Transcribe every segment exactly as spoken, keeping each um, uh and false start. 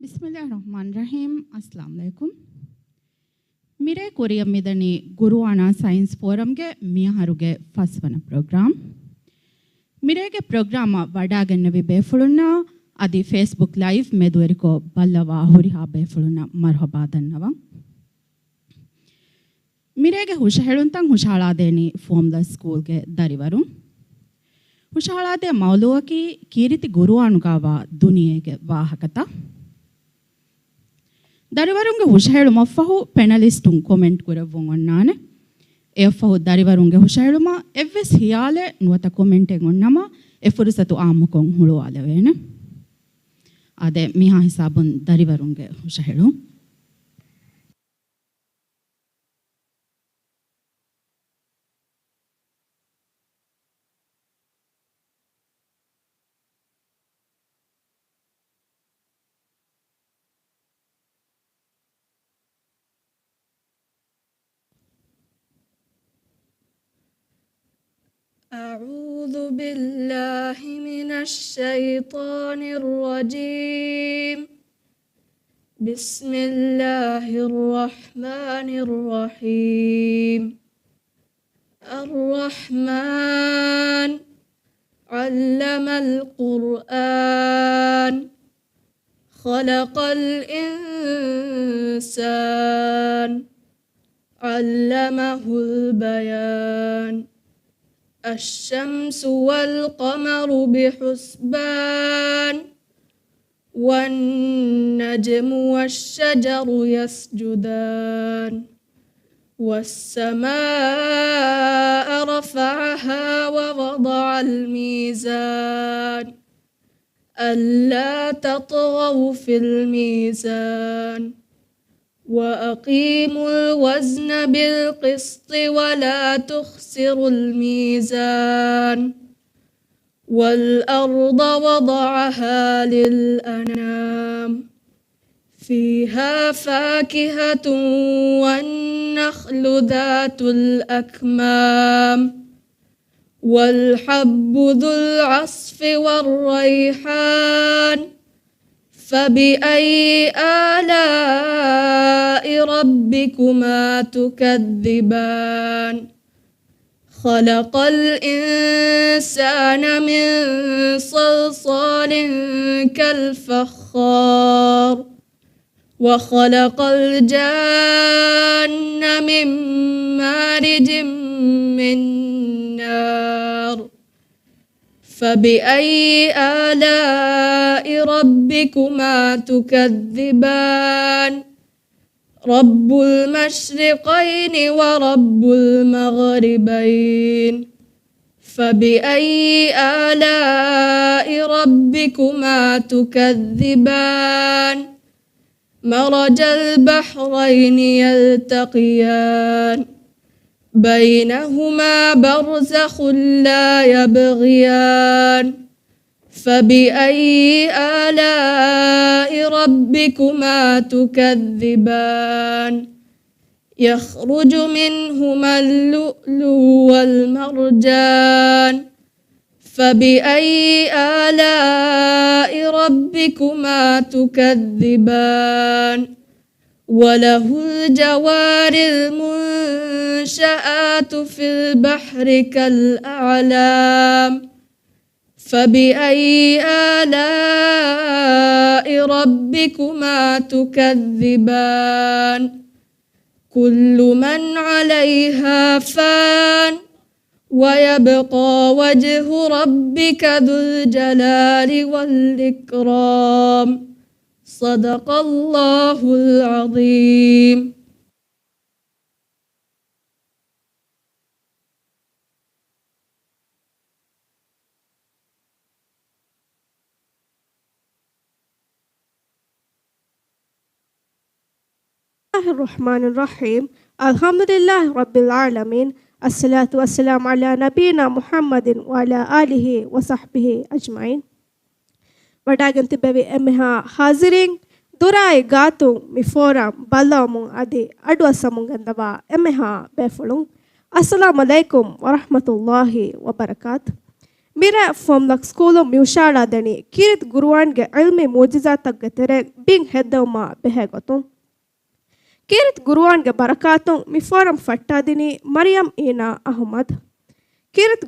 ބިސްމިއްލާހި ރަޙްމާނި ރަޙީމް. އައްސަލާމު ޢަލައިކުމް. މިރޭ ކުރިއަށް މިދަނީ ގުރުއާނާ ސައިންސް ފޯރަމްގެ މިއަހަރުގެ ފަސްވަނަ ޕްރޮގްރާމް. މިރޭގެ ޕްރޮގްރާމަށް ވަޑާގެންނެވި ބޭފުޅުންނާ އަދި ފޭސްބުކް ލައިވް މެދުވެރިކޮށް ބައްލަވާ ހުރިހާ ބޭފުޅުންނަށް މަރުޙަބާ ދަންނަވަން. މިރޭގެ ހުށަހެޅުންތައް ހުށަހަޅާދޭނީ ފޯމްލަސް ސްކޫލްގެ ދަރިވަރުން. ހުށަހަޅާދޭ މައުޟޫޢަކީ ކީރިތި ގުރުއާނުގައިވާ ދުނިޔޭގެ ވާހަކަތައް. ދަރިވަރުންގެ ހުށަހެޅުމަށްފަހު ޕެނަލިސްޓުން ކޮމެންޓް ކުރެއްވުން އޮންނާނެ. އެއަށްފަހު ދަރިވަރުންގެ ހުށަހެޅުމަށް އެއްވެސް ހިޔާލެއް ނުވަތަ ކޮމެންޓެއް އޮންނަމަ އެ ފުރުސަތު އާއްމުކޮށް ހުޅުވާލެވޭނެ. އާދެ، މިހާ ހިސާބުން ދަރިވަރުންގެ ހުށަހެޅުން. أعوذ بالله من الشيطان الرجيم. بسم الله الرحمن الرحيم. الرحمن. علم القرآن. خلق الإنسان. علمه البيان. الشمس والقمر بحسبان. والنجم والشجر يسجدان. والسماء رفعها ووضع الميزان. ألا تطغوا في الميزان. وأقيموا الوزن بالقسط ولا تخسروا الميزان. والأرض وضعها للأنام. فيها فاكهة والنخل ذات الأكمام. والحب ذو العصف والريحان. فبأي آلاء ربكما تكذبان. خلق الإنسان من صلصال كالفخار. وخلق الجان من مارج من نار. فبأي آلاء ربكما تكذبان. رب المشرقين ورب المغربين. فبأي آلاء ربكما تكذبان. مرج البحرين يلتقيان. بينهما برزخ لا يبغيان. فبأي آلاء ربكما تكذبان. يخرج منهما اللؤلؤ والمرجان. فبأي آلاء ربكما تكذبان. وله الجوار المنشآت في البحر كالأعلام. فبأي آلاء ربكما تكذبان. كل من عليها فان. ويبقى وجه ربك ذو الجلال والإكرام. صدق الله العظيم. بسم الله الرحمن الرحيم. الحمد لله رب العالمين. الصلاة والسلام على نبينا محمد وعلى آله وصحبه أجمعين. ވަޑާގެން ތިއްބެވި އެންމެހާ ހާޒިރީން، ދުރާއި ގާތުން މި ފޯރަމް ބައްލަވަމުން އަދި އަޑުއައްސަމުން ގެންދަވާ އެންމެހާ ބޭފުޅުން، އައްސަލާމު ޢަލައިކުމް ވަރަޙްމަތުﷲި ވަބަރަކާތު. މިރޭ ފޮމްލޮކް ސްކޫލުން މި ހުށައަޅާދެނީ ކީރިތި ގުރުއާންގެ ޢިލްމީ މުޢުޖިޒާތަކުގެ ތެރޭ ބިން ހެއްދެވުމާ ބެހޭގޮތުން. ކީރިތި ގުރުއާންގެ ބަރަކާތުން މި ފޯރަމް ފައްޓާދިނީ މަރިޔަމް އީނާ އަޙުމަދު. ކީރިތި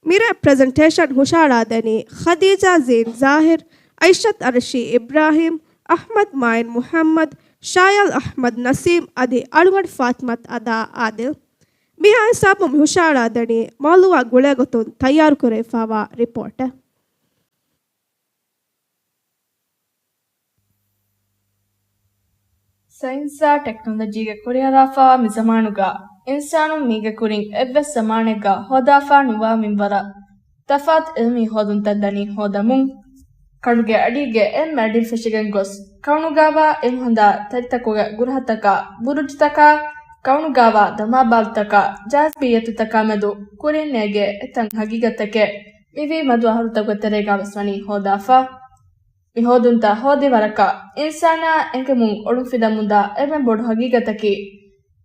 މިރޭ ޕްރެޒެންޓޭޝަން ހުށައަޅާދެނީ ޚަދީޖާ ޒީން ޒާހިރް، އައިޝަތް އަރަޝީ އިބްރާހީމް، އަޙްމަދު މާއިން މުޙައްމަދު، ޝާޔަލް އަޙްމަދު ނަސީމް އަދި އަޅުގަނޑު ފާތިމަތު އަދާ އާދިލް. މިހާ ހިސާބުން މި ހުށައަޅާދެނީ މައުޟޫޢާ ގުޅޭގޮތުން ތައްޔާރުކުރެވިފައިވާ ރިޕޯޓެއް. ސައިންސާ ޓެކްނޮލޮޖީގެ ކުރިއަރާފައިވާ މި ޒަމާނުގަ އިންސާނުން މީގެ ކުރިން އެއްވެސް ޒަމާނެއްގަ ހޯދާފަ ނުވާ މިންވަރަށް ތަފާތު ޢިލްމީ ހޯދުންތައް ދަނީ ހޯދަމުން. ކަނޑުގެ އަޑީގެ އެންމެ އަޑިން ފެށިގެން ގޮސް، ކައުނުގައިވާ އެއްހަނދާ ތަރިތަކުގެ ގުރަހަތަކާ، ބުރުޖުތަކާ، ކައުނުގައިވާ ދަމާބާލުތަކާ، ޖާޒިބިއްޔަތުތަކާމެދު ކުރިން ނޭގޭ އެތައް ހަގީގަތެކޭ، މިވީ މަދު އަހަރުތަކުގެ ތެރޭގަވެސް ވަނީ ހޯދާފަ. މި ހޯދުންތައް ހޯދި ވަރަކަށް އިންސާނާ އެނގެމުން އޮޅުންފިލަމުންދާ އެންމެ ބޮޑު ހަގީގަތަކީ،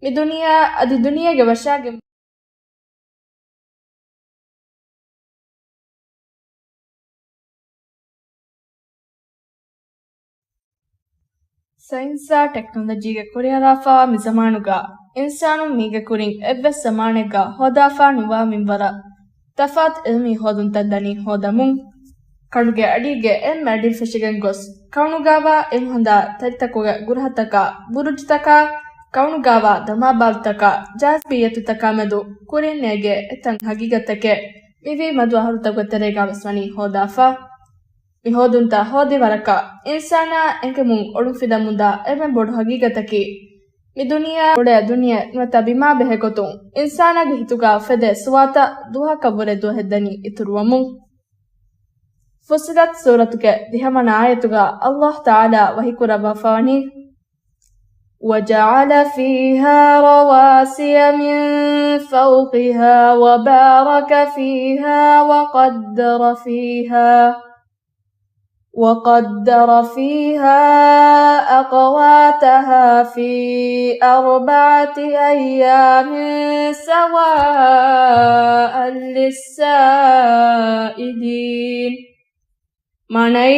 މި ދުނިޔެއާ އަދި ދުނިޔޭގެ ވަށާގެން ސައިންސާ ޓެކްނޮލޮޖީގެ ކުރިއަރާފައިވާ މި ޒަމާނުގަ އިންސާނުން މީގެ ކުރިން އެއްވެސް ޒަމާނެއްގަ ހޯދާފަ ނުވާ މިންވަރަށް ތަފާތު ޢިލްމީ ހޯދުންތައް ދަނީ ހޯދަމުން. ކަނޑުގެ އަޑީގެ އެންމެ އަޑިން ފެށިގެން ގޮސް، ކައުނުގައިވާ އެއްހަނދާ ތަރިތަކުގެ ގުރަހަތަކާ، ބުރުޖުތަކާ، ކައުނުގައިވާ ދަމާބާލުތަކާ، ޖާޒިބިއްޔަތުތަކާމެދު ކުރިން ނޭގޭ އެތައް ހަގީގަތެކޭ، މިވީ މަދު އަހަރުތަކުގެ ތެރޭގަވެސް ވަނީ ހޯދާފަ. މި ހޯދުންތައް ހޯދި ވަރަކަށް އިންސާނާ އެނގެމުން އޮޅުންފިލަމުންދާ އެންމެ ބޮޑު ހަގީގަތަކީ، މި ދުނިޔެއާ އުޅޭ ދުނިޔެ ނުވަތަ ބިމާ ބެހޭގޮތުން އިންސާނާގެ ހިތުގަ އުފެދޭ ސުވާތައް ދުވަހަކަށްވުރެ ދުވަހެއްދަނީ އިތުރުވަމުން. ފުއްސިލަތު ސޫރަތުގެ ދިހަވަނަ އާޔަތުގަ އައްލާހު ތަޢާލާ ވަޙީކުރައްވާފަވަނީ، وَجَعَلَ فِيهَا رَوَاسِيَ مِن فَوْقِهَا وَبَارَكَ فِيهَا وَقَدَّرَ فِيهَا وَقَدَّرَ فِيهَا أَقْوَاتَهَا فِي أَرْبَعَةِ أَيَّامٍ سَوَاءً لِّلسَّائِلِينَ. މާނައީ،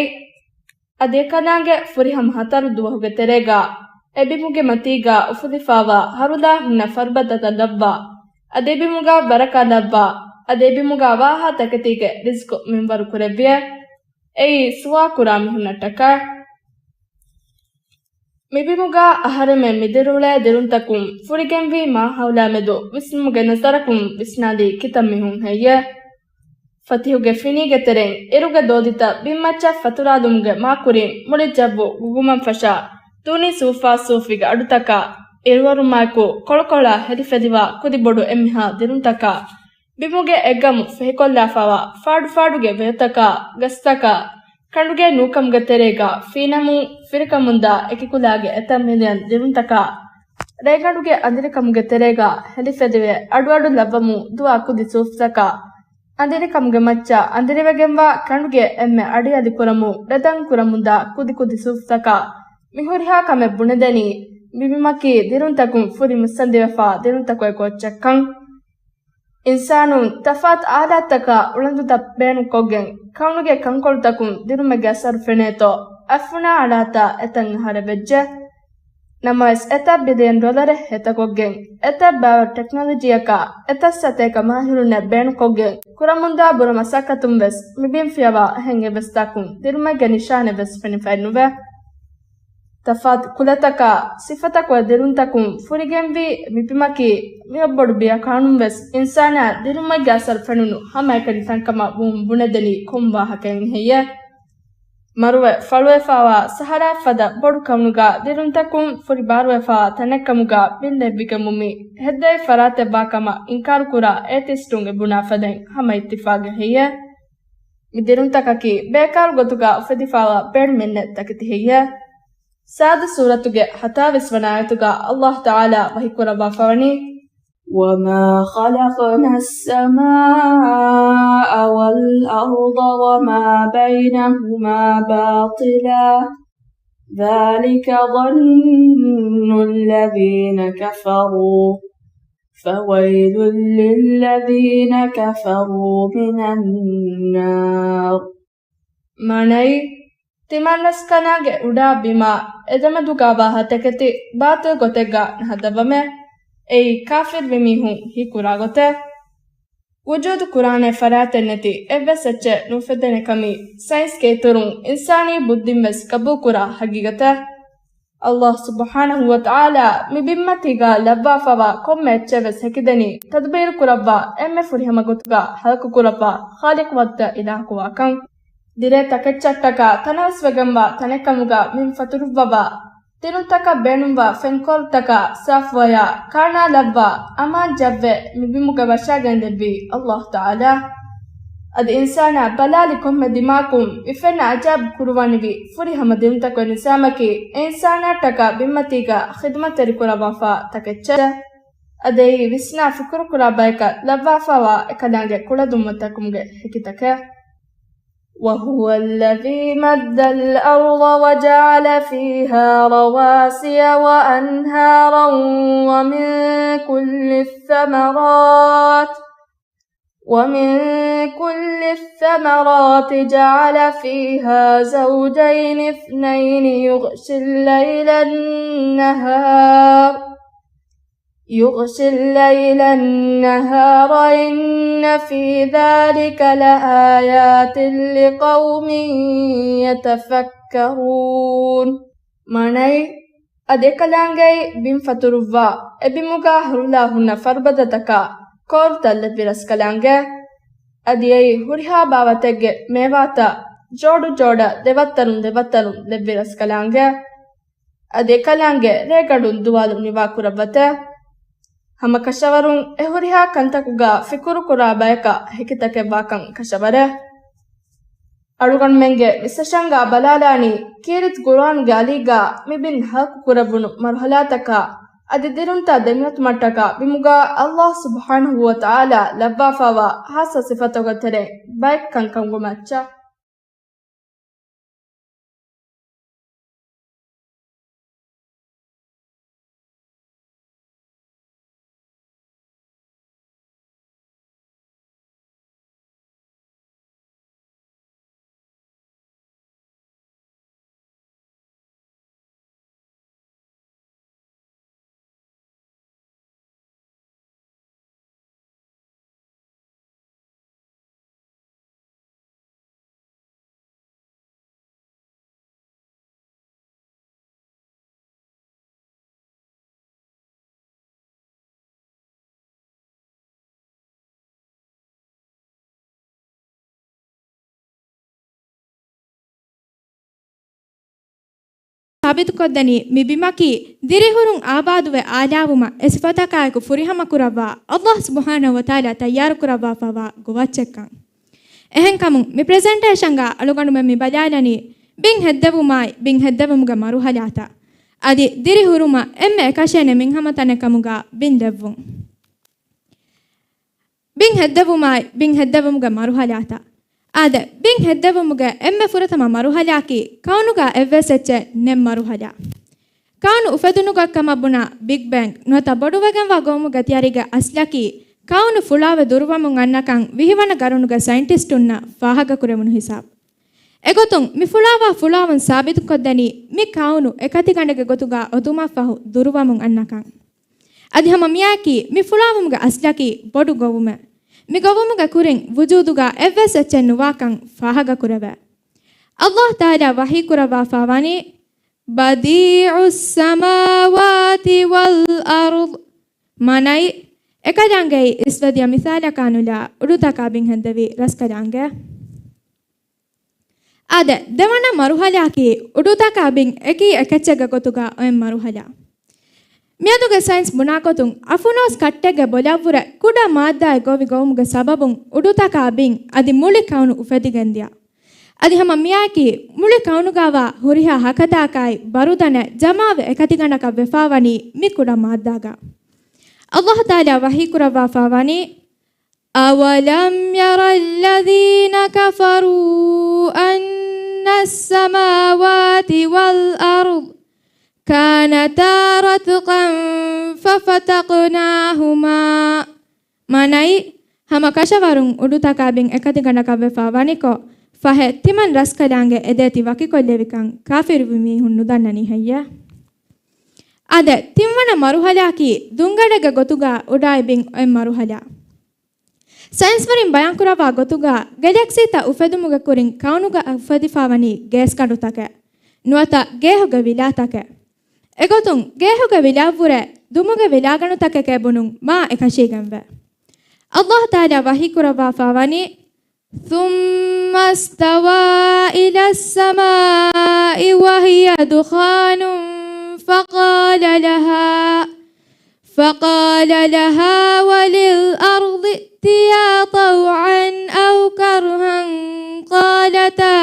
އަދި އެކަލާނގެ ފުރިހަމަ ހަތަރު ދުވަހުގެ ތެރޭގަ އެ ބިމުގެ މަތީގަ އުފުލިފައިވާ ހަރުލާ ހުންނަ ފަރުބަދަތައް ލައްވާ، އަދި އެ ބިމުގަ ބަރަކާތް ލައްވާ، އަދި އެ ބިމުގަ ވާހާ ތަކެތީގެ ރިޒްޤު މިންވަރު ކުރެއްވިޔޭ. އެއީ ސުވާ ކުރާ މީހުންނަށްޓަކާ. މިބިމުގަ އަހަރެމެން މިދިރިއުޅޭ ދިރުންތަކުން ފުރިގެންވީ މާހައުލާމެދު ވިސްނުމުގެ ނަޒަރަކުން ވިސްނާލީ ކިތައް މީހުން ހެއްޔޭ؟ ފަތިހުގެ ފިނީގެ ތެރެއިން އިރުގެ ދޯދިތައް ބިންމައްޗަށް ފަތުރާލުމުގެ މާކުރިން މުޅި ޖައްވު ގުގުމަން ފަށާ، ދޫނި ސޫފާ ސޫފިގެ އަޑުތަކާ އިރުއަރުމާއެކު ކޮޅުކޮޅާ ހެލިފެލިވާ ކުދިބޮޑު އެންމެހާ ދިރުންތަކާ، ބިމުގެ އެއްގަމު ފެހިކޮށްލާފައިވާ ފާޑުފާޑުގެ ވެލުތަކާ، ގަސްތަކާ، ކަނޑުގެ ނޫކަމުގެ ތެރޭގަ ފީނަމުން ފިރިކަމުންދާ އެކިކުލާގެ އެތައް މިލިއަން ދިރުންތަކާ، ރޭގަނޑުގެ އަނދިރިކަމުގެ ތެރޭގަ ހެލިފެލިވެ އަޑުއަޑު ލައްވަމުން ދުވާ ކުދި ސޫފްތަކާ، އަނދިރިކަމުގެ މައްޗަށް އަނދިރިވެގެންވާ ކަނޑުގެ އެންމެ އަޑިއަލި ކުރަމުން ރަދަން ކުރަމުންދާ ކުދިކުދި ސޫފްތަކާ، މިހުރިހާ ކަމެއް ބުނެދެނީ، މިބިމަކީ ދިރުންތަކުން ފުރި މުއްސަނދިވެފާ ދިރުންތަކުގެ ކޯއްޗަށްކަން. އިންސާނުން ތަފާތު އާލާތްތަކާ އުޅަނދުތައް ބޭނުންކޮށްގެން، ކައުނުގެ ކަންކޮޅުތަކުން ދިރުމެއްގެ އަސަރު ފެނޭތޯ، އަތްފުނާ އަޅާތާ އެތައް އަހަރެއް ވެއްޖެ. ނަމަވެސް، އެތައް ބިލިއަން ޑޮލަރެއް ހޭތަކޮށްގެން، އެތައް ބައިވަރު ޓެކްނޮލޮޖީއަކާ، އެތައް ސަތޭކަ މާހިރުންނެއް ބޭނުންކޮށްގެން، ކުރަމުންދާ ބުރަ މަސައްކަތުން ވެސް މިބިން ފިޔަވާ އެހެން އެއްވެސް ތަކުން ދިރުމެއްގެ ނިޝާނެއް ވެސް ފެނިފައެއް ނުވޭ. ތަފާތު ކުލަތަކާ، ސިފަތަކުގެ ދިރުންތަކުން ފުރިގެންވީ މިބިމަކީ، މިއޮއްބޮޑު ބިޔަ ކާނުން ވެސް އިންސާނާ ދިރުމެއްގެ އަސަރު ފެނުނު ހަމައެކަނި ތަންކަމަށް ވުމުން ބުނެދެނީ ކޮން ވާހަކައެއް ހެއްޔޭ؟ މަރުވެ ފަޅުވެފައިވާ ސަހަރާ ފަދަ ބޮޑު ކައުނުގަ ދިރުންތަކުން ފުރި ބާރުވެފައިވާ ތަނެއްކަމުގަ ބިން ލެއްވިގެންވުމީ، ހެއްދައި ފަރާތެއް ވާކަމަށް އިންކާރުކުރާ އޭތިސްޓުން އެ ބުނާ ފަދައިން ހަމަ އިއްތިފާގެއް ހެއްޔޭ؟ މި ދިރުންތަކަކީ ބޭކާރު ގޮތުގަ އުފެދިފައިވާ ބޭނުމެއްނެތް ތަކެތި ހެއްޔޭ؟ ސާދު ސޫރަތުގެ ހަތާވީސް ވަނަ އާޔަތުގަ އައްލާހު ތަޢާލާ ވަޙީކުރައްވާފަވަނީ، وَمَا خَلَقْنَا السَّمَاءَ وَالْأَرْضَ وَمَا بَيْنَهُمَا بَاطِلًا ذَلِكَ ظَنُّ الَّذِينَ كَفَرُوا فويل للذين كفروا من النار. މާނައީ، ތިމަންރަސްކަލާނގެ އުޑާ ބިމާ އެދެމެދުގާވާ ހަތެކެތި ބާޠިލް ގޮތެއްގާ ނަހަދައްވަމޭ. އެއީ ކާފިރުވި މީހުން ހީކުރާ ގޮތެއް. ވުޖޫދު ކުރާނެ ފަރާތެއް ނެތި އެއްވެސް އެއްޗެއް ނުއުފެދޭނެ ކަމީ ސައިންސްގެ އިތުރުން އިންސާނީ ބުއްދިން ވެސް ގަބޫލު ކުރާ ހަގީގަތެއް. އައްލާހު ސުބްޙާނަހު ވަ ތަޢާލާ މި ބިންމަތީގާ ލައްވާފަވާ ކޮންމެ އެއްޗެއް ވެސް ހެކިދެނީ ތަދުބީރު ކުރައްވާ އެންމެ ފުރިހަމަ ގޮތުގާ ހަލަކު ކުރައްވާ ޚާލިޤު ވައްދަ އިލާހަކު ވާކަން. ދިރޭ ތަކެއްޗަށްޓަކާ ތަނަވަސްވެގެންވާ ތަނެއް ކަމުގާ މިން ފަތުރުއްވަވާ، ދިރުންތަކަށް ބޭނުންވާ ފެންކޯޅުތަކާ ސާފުވަޔާ ކާނާ ލައްވާ އަމާން ޖައްވެ މި ބިމުގަ ވަށާގެން ދެއްވީ އައްލާހު ތަޢާލާ. އަދި އިންސާނާ ބަލާލި ކޮންމެ ދިމާކުން މި ފެންނަ އަޖާއިބު ކުރުވާނެވި ފުރިހަމަ ދިރުންތަކުގެ ނިޒާމަކީ އެ އިންސާނާއަށްޓަކާ ބިންމަތީގަ ޚިދުމަތްތެރިކުރައްވާފާ ތަކެއްޗެއް. އަދި އެއީ ވިސްނާ ފިކުރުކުރާ ބަޔަކަށް ލައްވާފާވާ އެކަލާނގެ ކުޅަދުންވަތަކުމުގެ ހެކިތަކެއް. وهو الذي مد الأرض وجعل فيها رواسي وأنهارا ومن كل الثمرات، ومن كل الثمرات جعل فيها زوجين اثنين يغشي الليل النهار يغشي الليل النهار إن في ذلك لآيات لقوم يتفكرون. މާނައީ، އަދި އެކަލާނގެއީ ބިން ފަތުރުއްވާ އެ ބިމުގާ ހުރުލާ ހުންނަ ފަރުބަދަތަކާ ކޯރުތައް ލެއްވި ރަސްކަލާނގެ. އަދި އެއީ ހުރިހާ ބާވަތެއްގެ މޭވާތައް ޖޯޑު ޖޯޑަށް ދެވައްތަރުން ދެވައްތަރުން ލެއްވި ރަސްކަލާނގެ. އަދި އެކަލާނގެ ރޭގަނޑުން ދުވާލު ނިވާކުރައްވަތެ. ހަމަ ކަށަވަރުން އެ ހުރިހާ ކަންތަކުގާ ފިކުރުކުރާ ބަޔަކަށް ހެކިތަކެއްވާކަން ކަށަވަރެއް. އަޅުގަނޑުމެންގެ މި ސެޝަންގާ ބަލާލާނީ ކީރިތި ގުރުއާންގެ އަލީގާ މި ބިން ހަލަކު ކުރެއްވުނު މަރުހަލާތަކާ އަދި ދިރުންތައް ދެމިއޮތުމަށްޓަކާ ބިމުގާ އައްލާހު ސުބްޙާނަހު ވަ ތަޢާލާ ލައްވާފާވާ ހާއްސަ ސިފަތަކުގެ ތެރެއިން ބައެއް ކަންކަން ގުމައްޗަށް. ސާބިތުކޮށްދެނީ މި ބިމަކީ ދިރިހުރުން އާބާދުވެ އާލާވުމަށް އެ ސިފަތަކާއެކު ފުރިހަމަ ކުރައްވާ އައްލާހު ސުބްޙާނަހު ވަ ތަޢާލާ ތައްޔާރު ކުރައްވާފައިވާ ގޮވައްޗެއްކަން. އެހެންކަމުން މި ޕްރެޒެންޓޭޝަންގާ އަޅުގަނޑުމެން މި ބަލާލަނީ ބިން ހެއްދެވުމާއި ބިން ހެއްދެވުމުގެ މަރުހަލާތައް. އަދި ދިރިހުރުމަށް އެންމެ އެކަށޭނެ މިންހަމަ ތަނެއް ކަމުގާ ބިން ލެއްވުން. ބިން ހެއްދެވުމާއި ބިން ހެއްދެވުމުގެ މަރުހަލާތައް. އާދެ، ބިން ހެއްދެވުމުގެ އެންމެ ފުރަތަމަ މަރުހަލާއަކީ ކައުނުގާ އެއްވެސް އެއްޗެއް ނެތް މަރުހަލާ. ކައުނު އުފެދުނުގަ ކަމަށް ބުނާ ބިގް ބެންގް ނުވަތަ ބޮޑުވެގެންވާ ގޮވުމުގެ ތިޔަރީގެ އަސްލަކީ ކައުނު ފުޅާވެ ދުރުވަމުން އަންނަކަން ވިހިވަނަ ގަރުނުގެ ސައިންޓިސްޓުންނަށް ފާހަގަކުރެވުނު ހިސާބު. އެގޮތުން މި ފުޅާވާ ފުޅާވުން ސާބިތުކޮށްދެނީ މި ކައުނު އެކަތިގަނޑެއްގެ ގޮތުގާ އޮތުމަށްފަހު ދުރުވަމުން އަންނަކަން. އަދި ހަމަ މިއާއެކީ މި ފުޅާވުމުގެ އަސްލަކީ ބޮޑު ގޮވުމެއް. މި ގޮވުމުގެ ކުރިން ވުޖޫދުގާ އެއްވެސް އެއްޗެއް ނުވާކަން ފާހަގަކުރެވޭ. އައްލާހު ތަޢާލާ ވަޙީކުރައްވާފައިވަނީ، ބަދީޢުއްސަމާވާތި ވަލް އަރްޟް. މާނައީ، އެކަލާނގެއީ އިސްވެދިޔަ މިސާލަކާ ނުލާ އުޑުތަކާ ބިން ހެއްދެވި ރަސްކަލާނގެ. އާދެ، ދެވަނަ މަރުހަލާއަކީ އުޑުތަކާ ބިން އެކީ އެކެއްޗެއްގެ ގޮތުގަ އޮތް މަރުހަލާ. މިއަދުގެ ސައިންސް ބުނާގޮތުން އަފުނޯސް ކައްޓެއްގެ ބޮލަށްވުރެ ކުޑަ މާއްދާއެއް ގޮވި ގޮވުމުގެ ސަބަބުން އުޑުތަކާ ބިން އަދި މުޅި ކައުނު އުފެދިގެންދިޔަ. އަދި ހަމަ މިއާއެކީ މުޅި ކައުނުގާވާ ހުރިހާ ހަކަތާކާއި ބަރުދަނެއް ޖަމާވެ އެކަތިގަނޑަކަށް ވެފާވަނީ މި ކުޑަ މާއްދާގަ. އައްލާހު ތަޢާލާ ވަޙީކުރައްވާފައިވަނީ، أولم ير الذين كفروا أن السماوات والأرض كان كانتا رتقا ففتقناهما. މާނައީ، ހަމަ ކަށަވަރުން އުޑުތަކާ ބިން އެކަތިގަނޑަކަށްވެފާ ވަނިކޮށް، ފަހެ ތިމަން ރަސްކަލާނގެ އެދޭތި ވަކިކޮށްލެވިކަން ކާފިރުވި މީހުން ނުދަންނަނީ ހެއްޔޭ؟ އާދެ، ތިންވަނަ މަރުހަލާއަކީ ދުންގަޑެއްގެ ގޮތުގަ އުޑާއި ބިން އޮތް މަރުހަލާ. ސައިންސްވެރިން ބަޔާންކުރައްވާ ގޮތުގަ، ގެލެކްސީތައް އުފެދުމުގެ ކުރިން ކައުނުގަ އުފެދިފާވަނީ ގޭސްގަނޑުތަކެއް ނުވަތަ ގޭހުގެ ވިލާތަކެއް. އެގޮތުން ގޭހުގެ ވިލާއަށްވުރެ ދުމުގެ ވިލާގަނޑުތަކެކޭ ބުނުން މާ އެކަށީގެންވޭ. އައްލާހު ތަޢާލާ ވަޙީކުރައްވާފާވަނީ، ثم استوى إلى السماء وهي دخان فقال لها، فقال لها وللأرض ائتيا طوعا أو كرها قالتا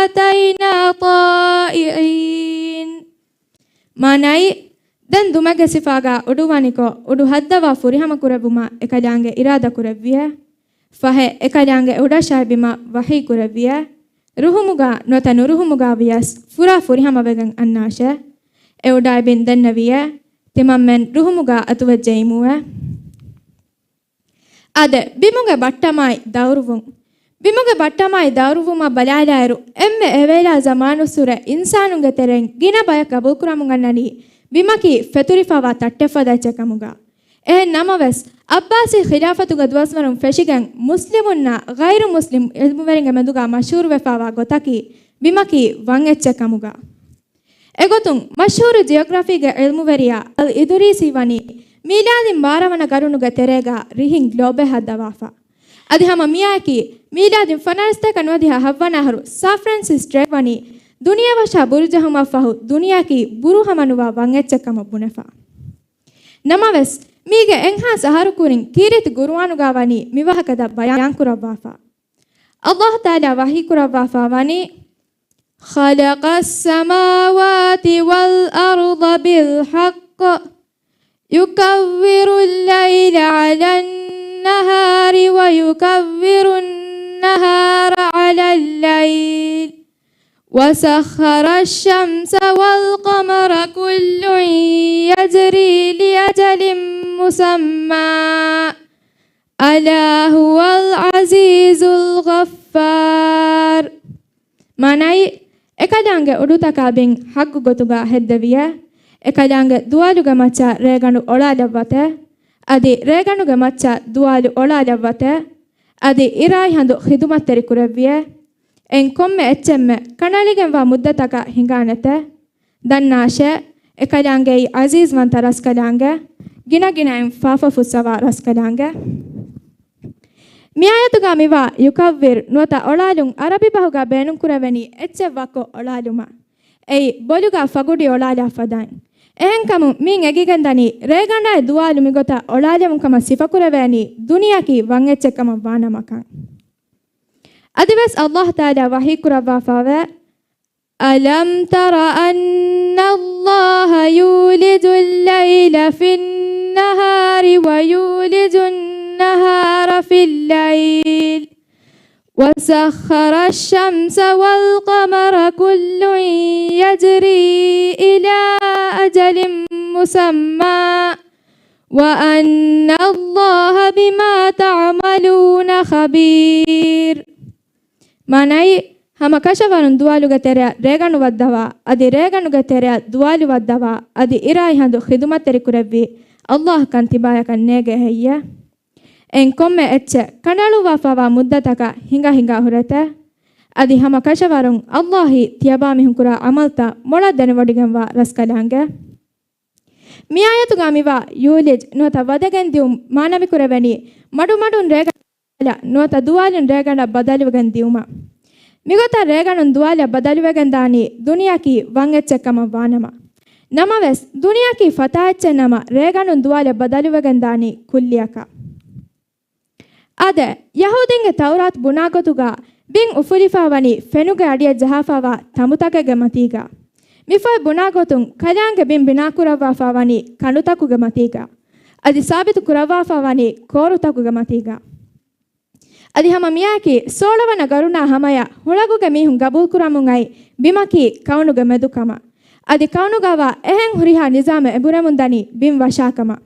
أتينا طائعين. މާނައީ، ދެން ދުމެއްގެ ސިފާގަ އުޑު ވަނިކޮށް، އުޑު ހައްދަވާ ފުރިހަމަ ކުރެއްވުމަށް އެކަލާނގެ އިރާދަ ކުރެއްވިއޭ. ފަހެ އެކަލާނގެ އުޑަށާއި ބިމަށް ވަޙީ ކުރެއްވިއޭ. ރުހުމުގަ ނުވަތަ ނުރުހުމުގަ ވިޔަސް ފުރާ ފުރިހަމަވެގެން އަންނާށޭ. އެ އުޑާއި ބިން ދެންނެވިއޭ. ތިމަންމެން ރުހުމުގަ އަތުވެއްޖައީމުއޭ. އާދެ، ބިމުގެ ބައްޓަމާއި ދައުރުވުން. ބިމުގެ ބައްޓަމާއި ދައުރުވުމަށް ބަލާލާއިރު، އެންމެ އެވޭލާ ޒަމާނުއްސުރެ އިންސާނުންގެ ތެރެއިން ގިނަ ބަޔަކު ގަބޫލުކުރަމުން އަންނަނީ، ބިމަކީ ފެތުރިފަވާ ތައްޓެއްފަދަ އެއްޗެއް ކަމުގަ. އެހެން ނަމަވެސް، ޢައްބާސީ ޚިލާފަތުގެ ދުވަސްވަރުން ފެށިގެން، މުސްލިމުންނާ ޣައިރު މުސްލިމް ޢިލްމުވެރިންގެ މެދުގަ މަޝްހޫރުވެފަވާ ގޮތަކީ، ބިމަކީ ވަން އެއްޗެއް ކަމުގަ. އެގޮތުން، މަޝްހޫރު ޖިއޮގްރަފީގެ ޢިލްމުވެރިޔާ އަލް އިދުރީސީ ވަނީ، މީލާދީން ބާރަ ވަނަ ގަރުނުގެ ތެރޭގަ ރިހިން ގްލޯބެއް ހައްދަވާފަ. އަދި ހަމަ މިއާއެކީ، މީލާދީން ފަނަރަސްތޭކަ ނުވަދިހަ ހަވަނަ އަހަރު ސާ ފްރެންސިސް ޑްރޭކް ވަނީ، ދުނިޔެވަށާ ބުރު ޖެހުމަށްފަހު، ދުނިޔެއަކީ ބުރު ހަމަނުވާ ވަން އެއްޗެއް ކަމަށް ބުނެފަ. ނަމަވެސް، މީގެ އެއްހާސް އަހަރު ކުރިން ކީރިތި ޤުރުއާނުގަ ވަނީ މިވާހަކަތައް ބަޔާންކުރައްވާފަ. އައްލާހު ތަޢާލާ ވަޙީކުރައްވާފަ ވަނީ، خلق السماوات والأرض بالحق يكور الليل على النهار ويكور النهار على الليل وسخر الشمس والقمر كل يجري لأجل مسمى ألا هو العزيز الغفار. މާނައީ، އެކަލާނގެ އުޑުތަކާ ބިން ޙައްޤު ގޮތުގަ ހެއްދެވިއޭ. އެކަލާނގެ ދުވާލުގެ މައްޗަށް ރޭގަނޑު އޮޅާލައްވަތޭ. އަދި ރޭގަނޑުގެ މައްޗަށް ދުވާލު އޮޅާލައްވަތޭ. އަދި އިރާއި ހަނދު ޚިދުމަތްތެރި ކުރެއްވިއޭ. އެއިން ކޮންމެ އެއްޗެއްމެ ކަނޑައެޅިގެންވާ މުއްދަތަކަށް ހިނގާނެތޭ. ދަންނާށޭ، އެކަލާނގެއީ ޢަޒީޒްވަންތަ ރަސްކަލާނގެ، ގިނަގިނައިން ފާފަ ފުއްސަވާ ރަސްކަލާނގެ. މިއާޔަތުގަ މިވާ ޔުކައްވިރު ނުވަތަ އޮޅާލުން ޢަރަބި ބަހުގަ ބޭނުންކުރެވެނީ އެއްޗެއް ވައްކޮށް އޮޅާލުމަށް. އެއީ، ބޮލުގަ ފަގުޑި އޮޅާލާ ފަދައިން. އެހެންކަމުން މިއިން އެނގިގެންދަނީ، ރޭގަނޑާއި ދުވާލު މިގޮތަށް އޮޅާލެވުން ކަމަށް ސިފަކުރެވޭނީ، ދުނިޔެއަކީ ވަން އެއްޗެއް ކަމަށް ވާނަމަކަން. އަދިވެސް އައްލާހު ތަޢާލާ ވަޙީކުރައްވާފައިވޭ، ألم تر أن الله يولج الليل في النهار ويولج النهار في الليل وسخر الشمس والقمر كل يجري إلى أجل مسمى وأن الله بما تعملون خبير. މާނައީ، ހަމަ ކަށަވަރުން ދުވާލުގެ ތެރެއަށް ރޭގަނޑު ވައްދަވާ، އަދި ރޭގަނޑުގެ ތެރެއަށް ދުވާލު ވައްދަވާ، އަދި އިރާއި ހަނދު ޚިދުމަތްތެރި ކުރެއްވީ އައްލާހަކަން ތިބާޔަކަށް ނޭގޭ ހެއްޔޭ؟ އެއިން ކޮންމެ އެއްޗެއް ކަނޑައަޅުއްވާފައިވާ މުއްދަތަކަށް ހިނގާ ހިނގާ ހުރެތޭ. އަދި ހަމަ ކަށަވަރުން އައްލާހީ ތިޔަބާމީހުން ކުރާ ޢަމަލުތައް މޮޅަށް ދެނެވޮޑިގެންވާ ރަސްކަލާނގެ. މިއާޔަތުގަ މިވާ ޔޫލިޖް ނުވަތަ ވަދެގެން ދިއުން މާނަވިކުރެވެނީ، މަޑުމަޑުން ރޭގަނޑަށް ނުވަތަ ދުވާލުން ރޭގަނޑަށް ބަދަލުވެގެން ދިއުމަށް. މިގޮތަށް ރޭގަނޑުން ދުވާލަށް ބަދަލުވެގެން ދާނީ ދުނިޔެއަކީ ވަން އެއްޗެއް ކަމަށް ވާނަމަ. ނަމަވެސް، ދުނިޔެއަކީ ފަތާ އެއްޗެއް ނަމަ، ރޭގަނޑުން ދުވާލަށް ބަދަލުވެގެން ދާނީ ކުއްލިއަކަށް. އާދެ، ޔަހޫދީންގެ ތައުރާތު ބުނާ ގޮތުގަ ބިން އުފުލިފަ ވަނީ ފެނުގެ އަޑިއަށް ޖަހާފައިވާ ތަނބުތަކެއްގެ މަތީގަ. މިފޮތް ބުނާ ގޮތުން ކަލާނގެ ބިން ބިނާކުރައްވާފަ ވަނީ ކަނޑުތަކުގެ މަތީގަ. އަދި ސާބިތު ކުރައްވާފަ ވަނީ ކޯރުތަކުގެ މަތީގަ. އަދި ހަމަ މިއާއެކީ ސޯޅަވަނަ ގަރުނާ ހަމަޔަށް ހުޅަގުގެ މީހުން ގަބޫލުކުރަމުން އައި ބިމަކީ ކައުނުގެ މެދު ކަމަށް. އަދި ކައުނުގަވާ އެހެން ހުރިހާ ނިޒާމެއް އެނބުރެމުން ދަނީ ބިން ވަށާ ކަމަށް.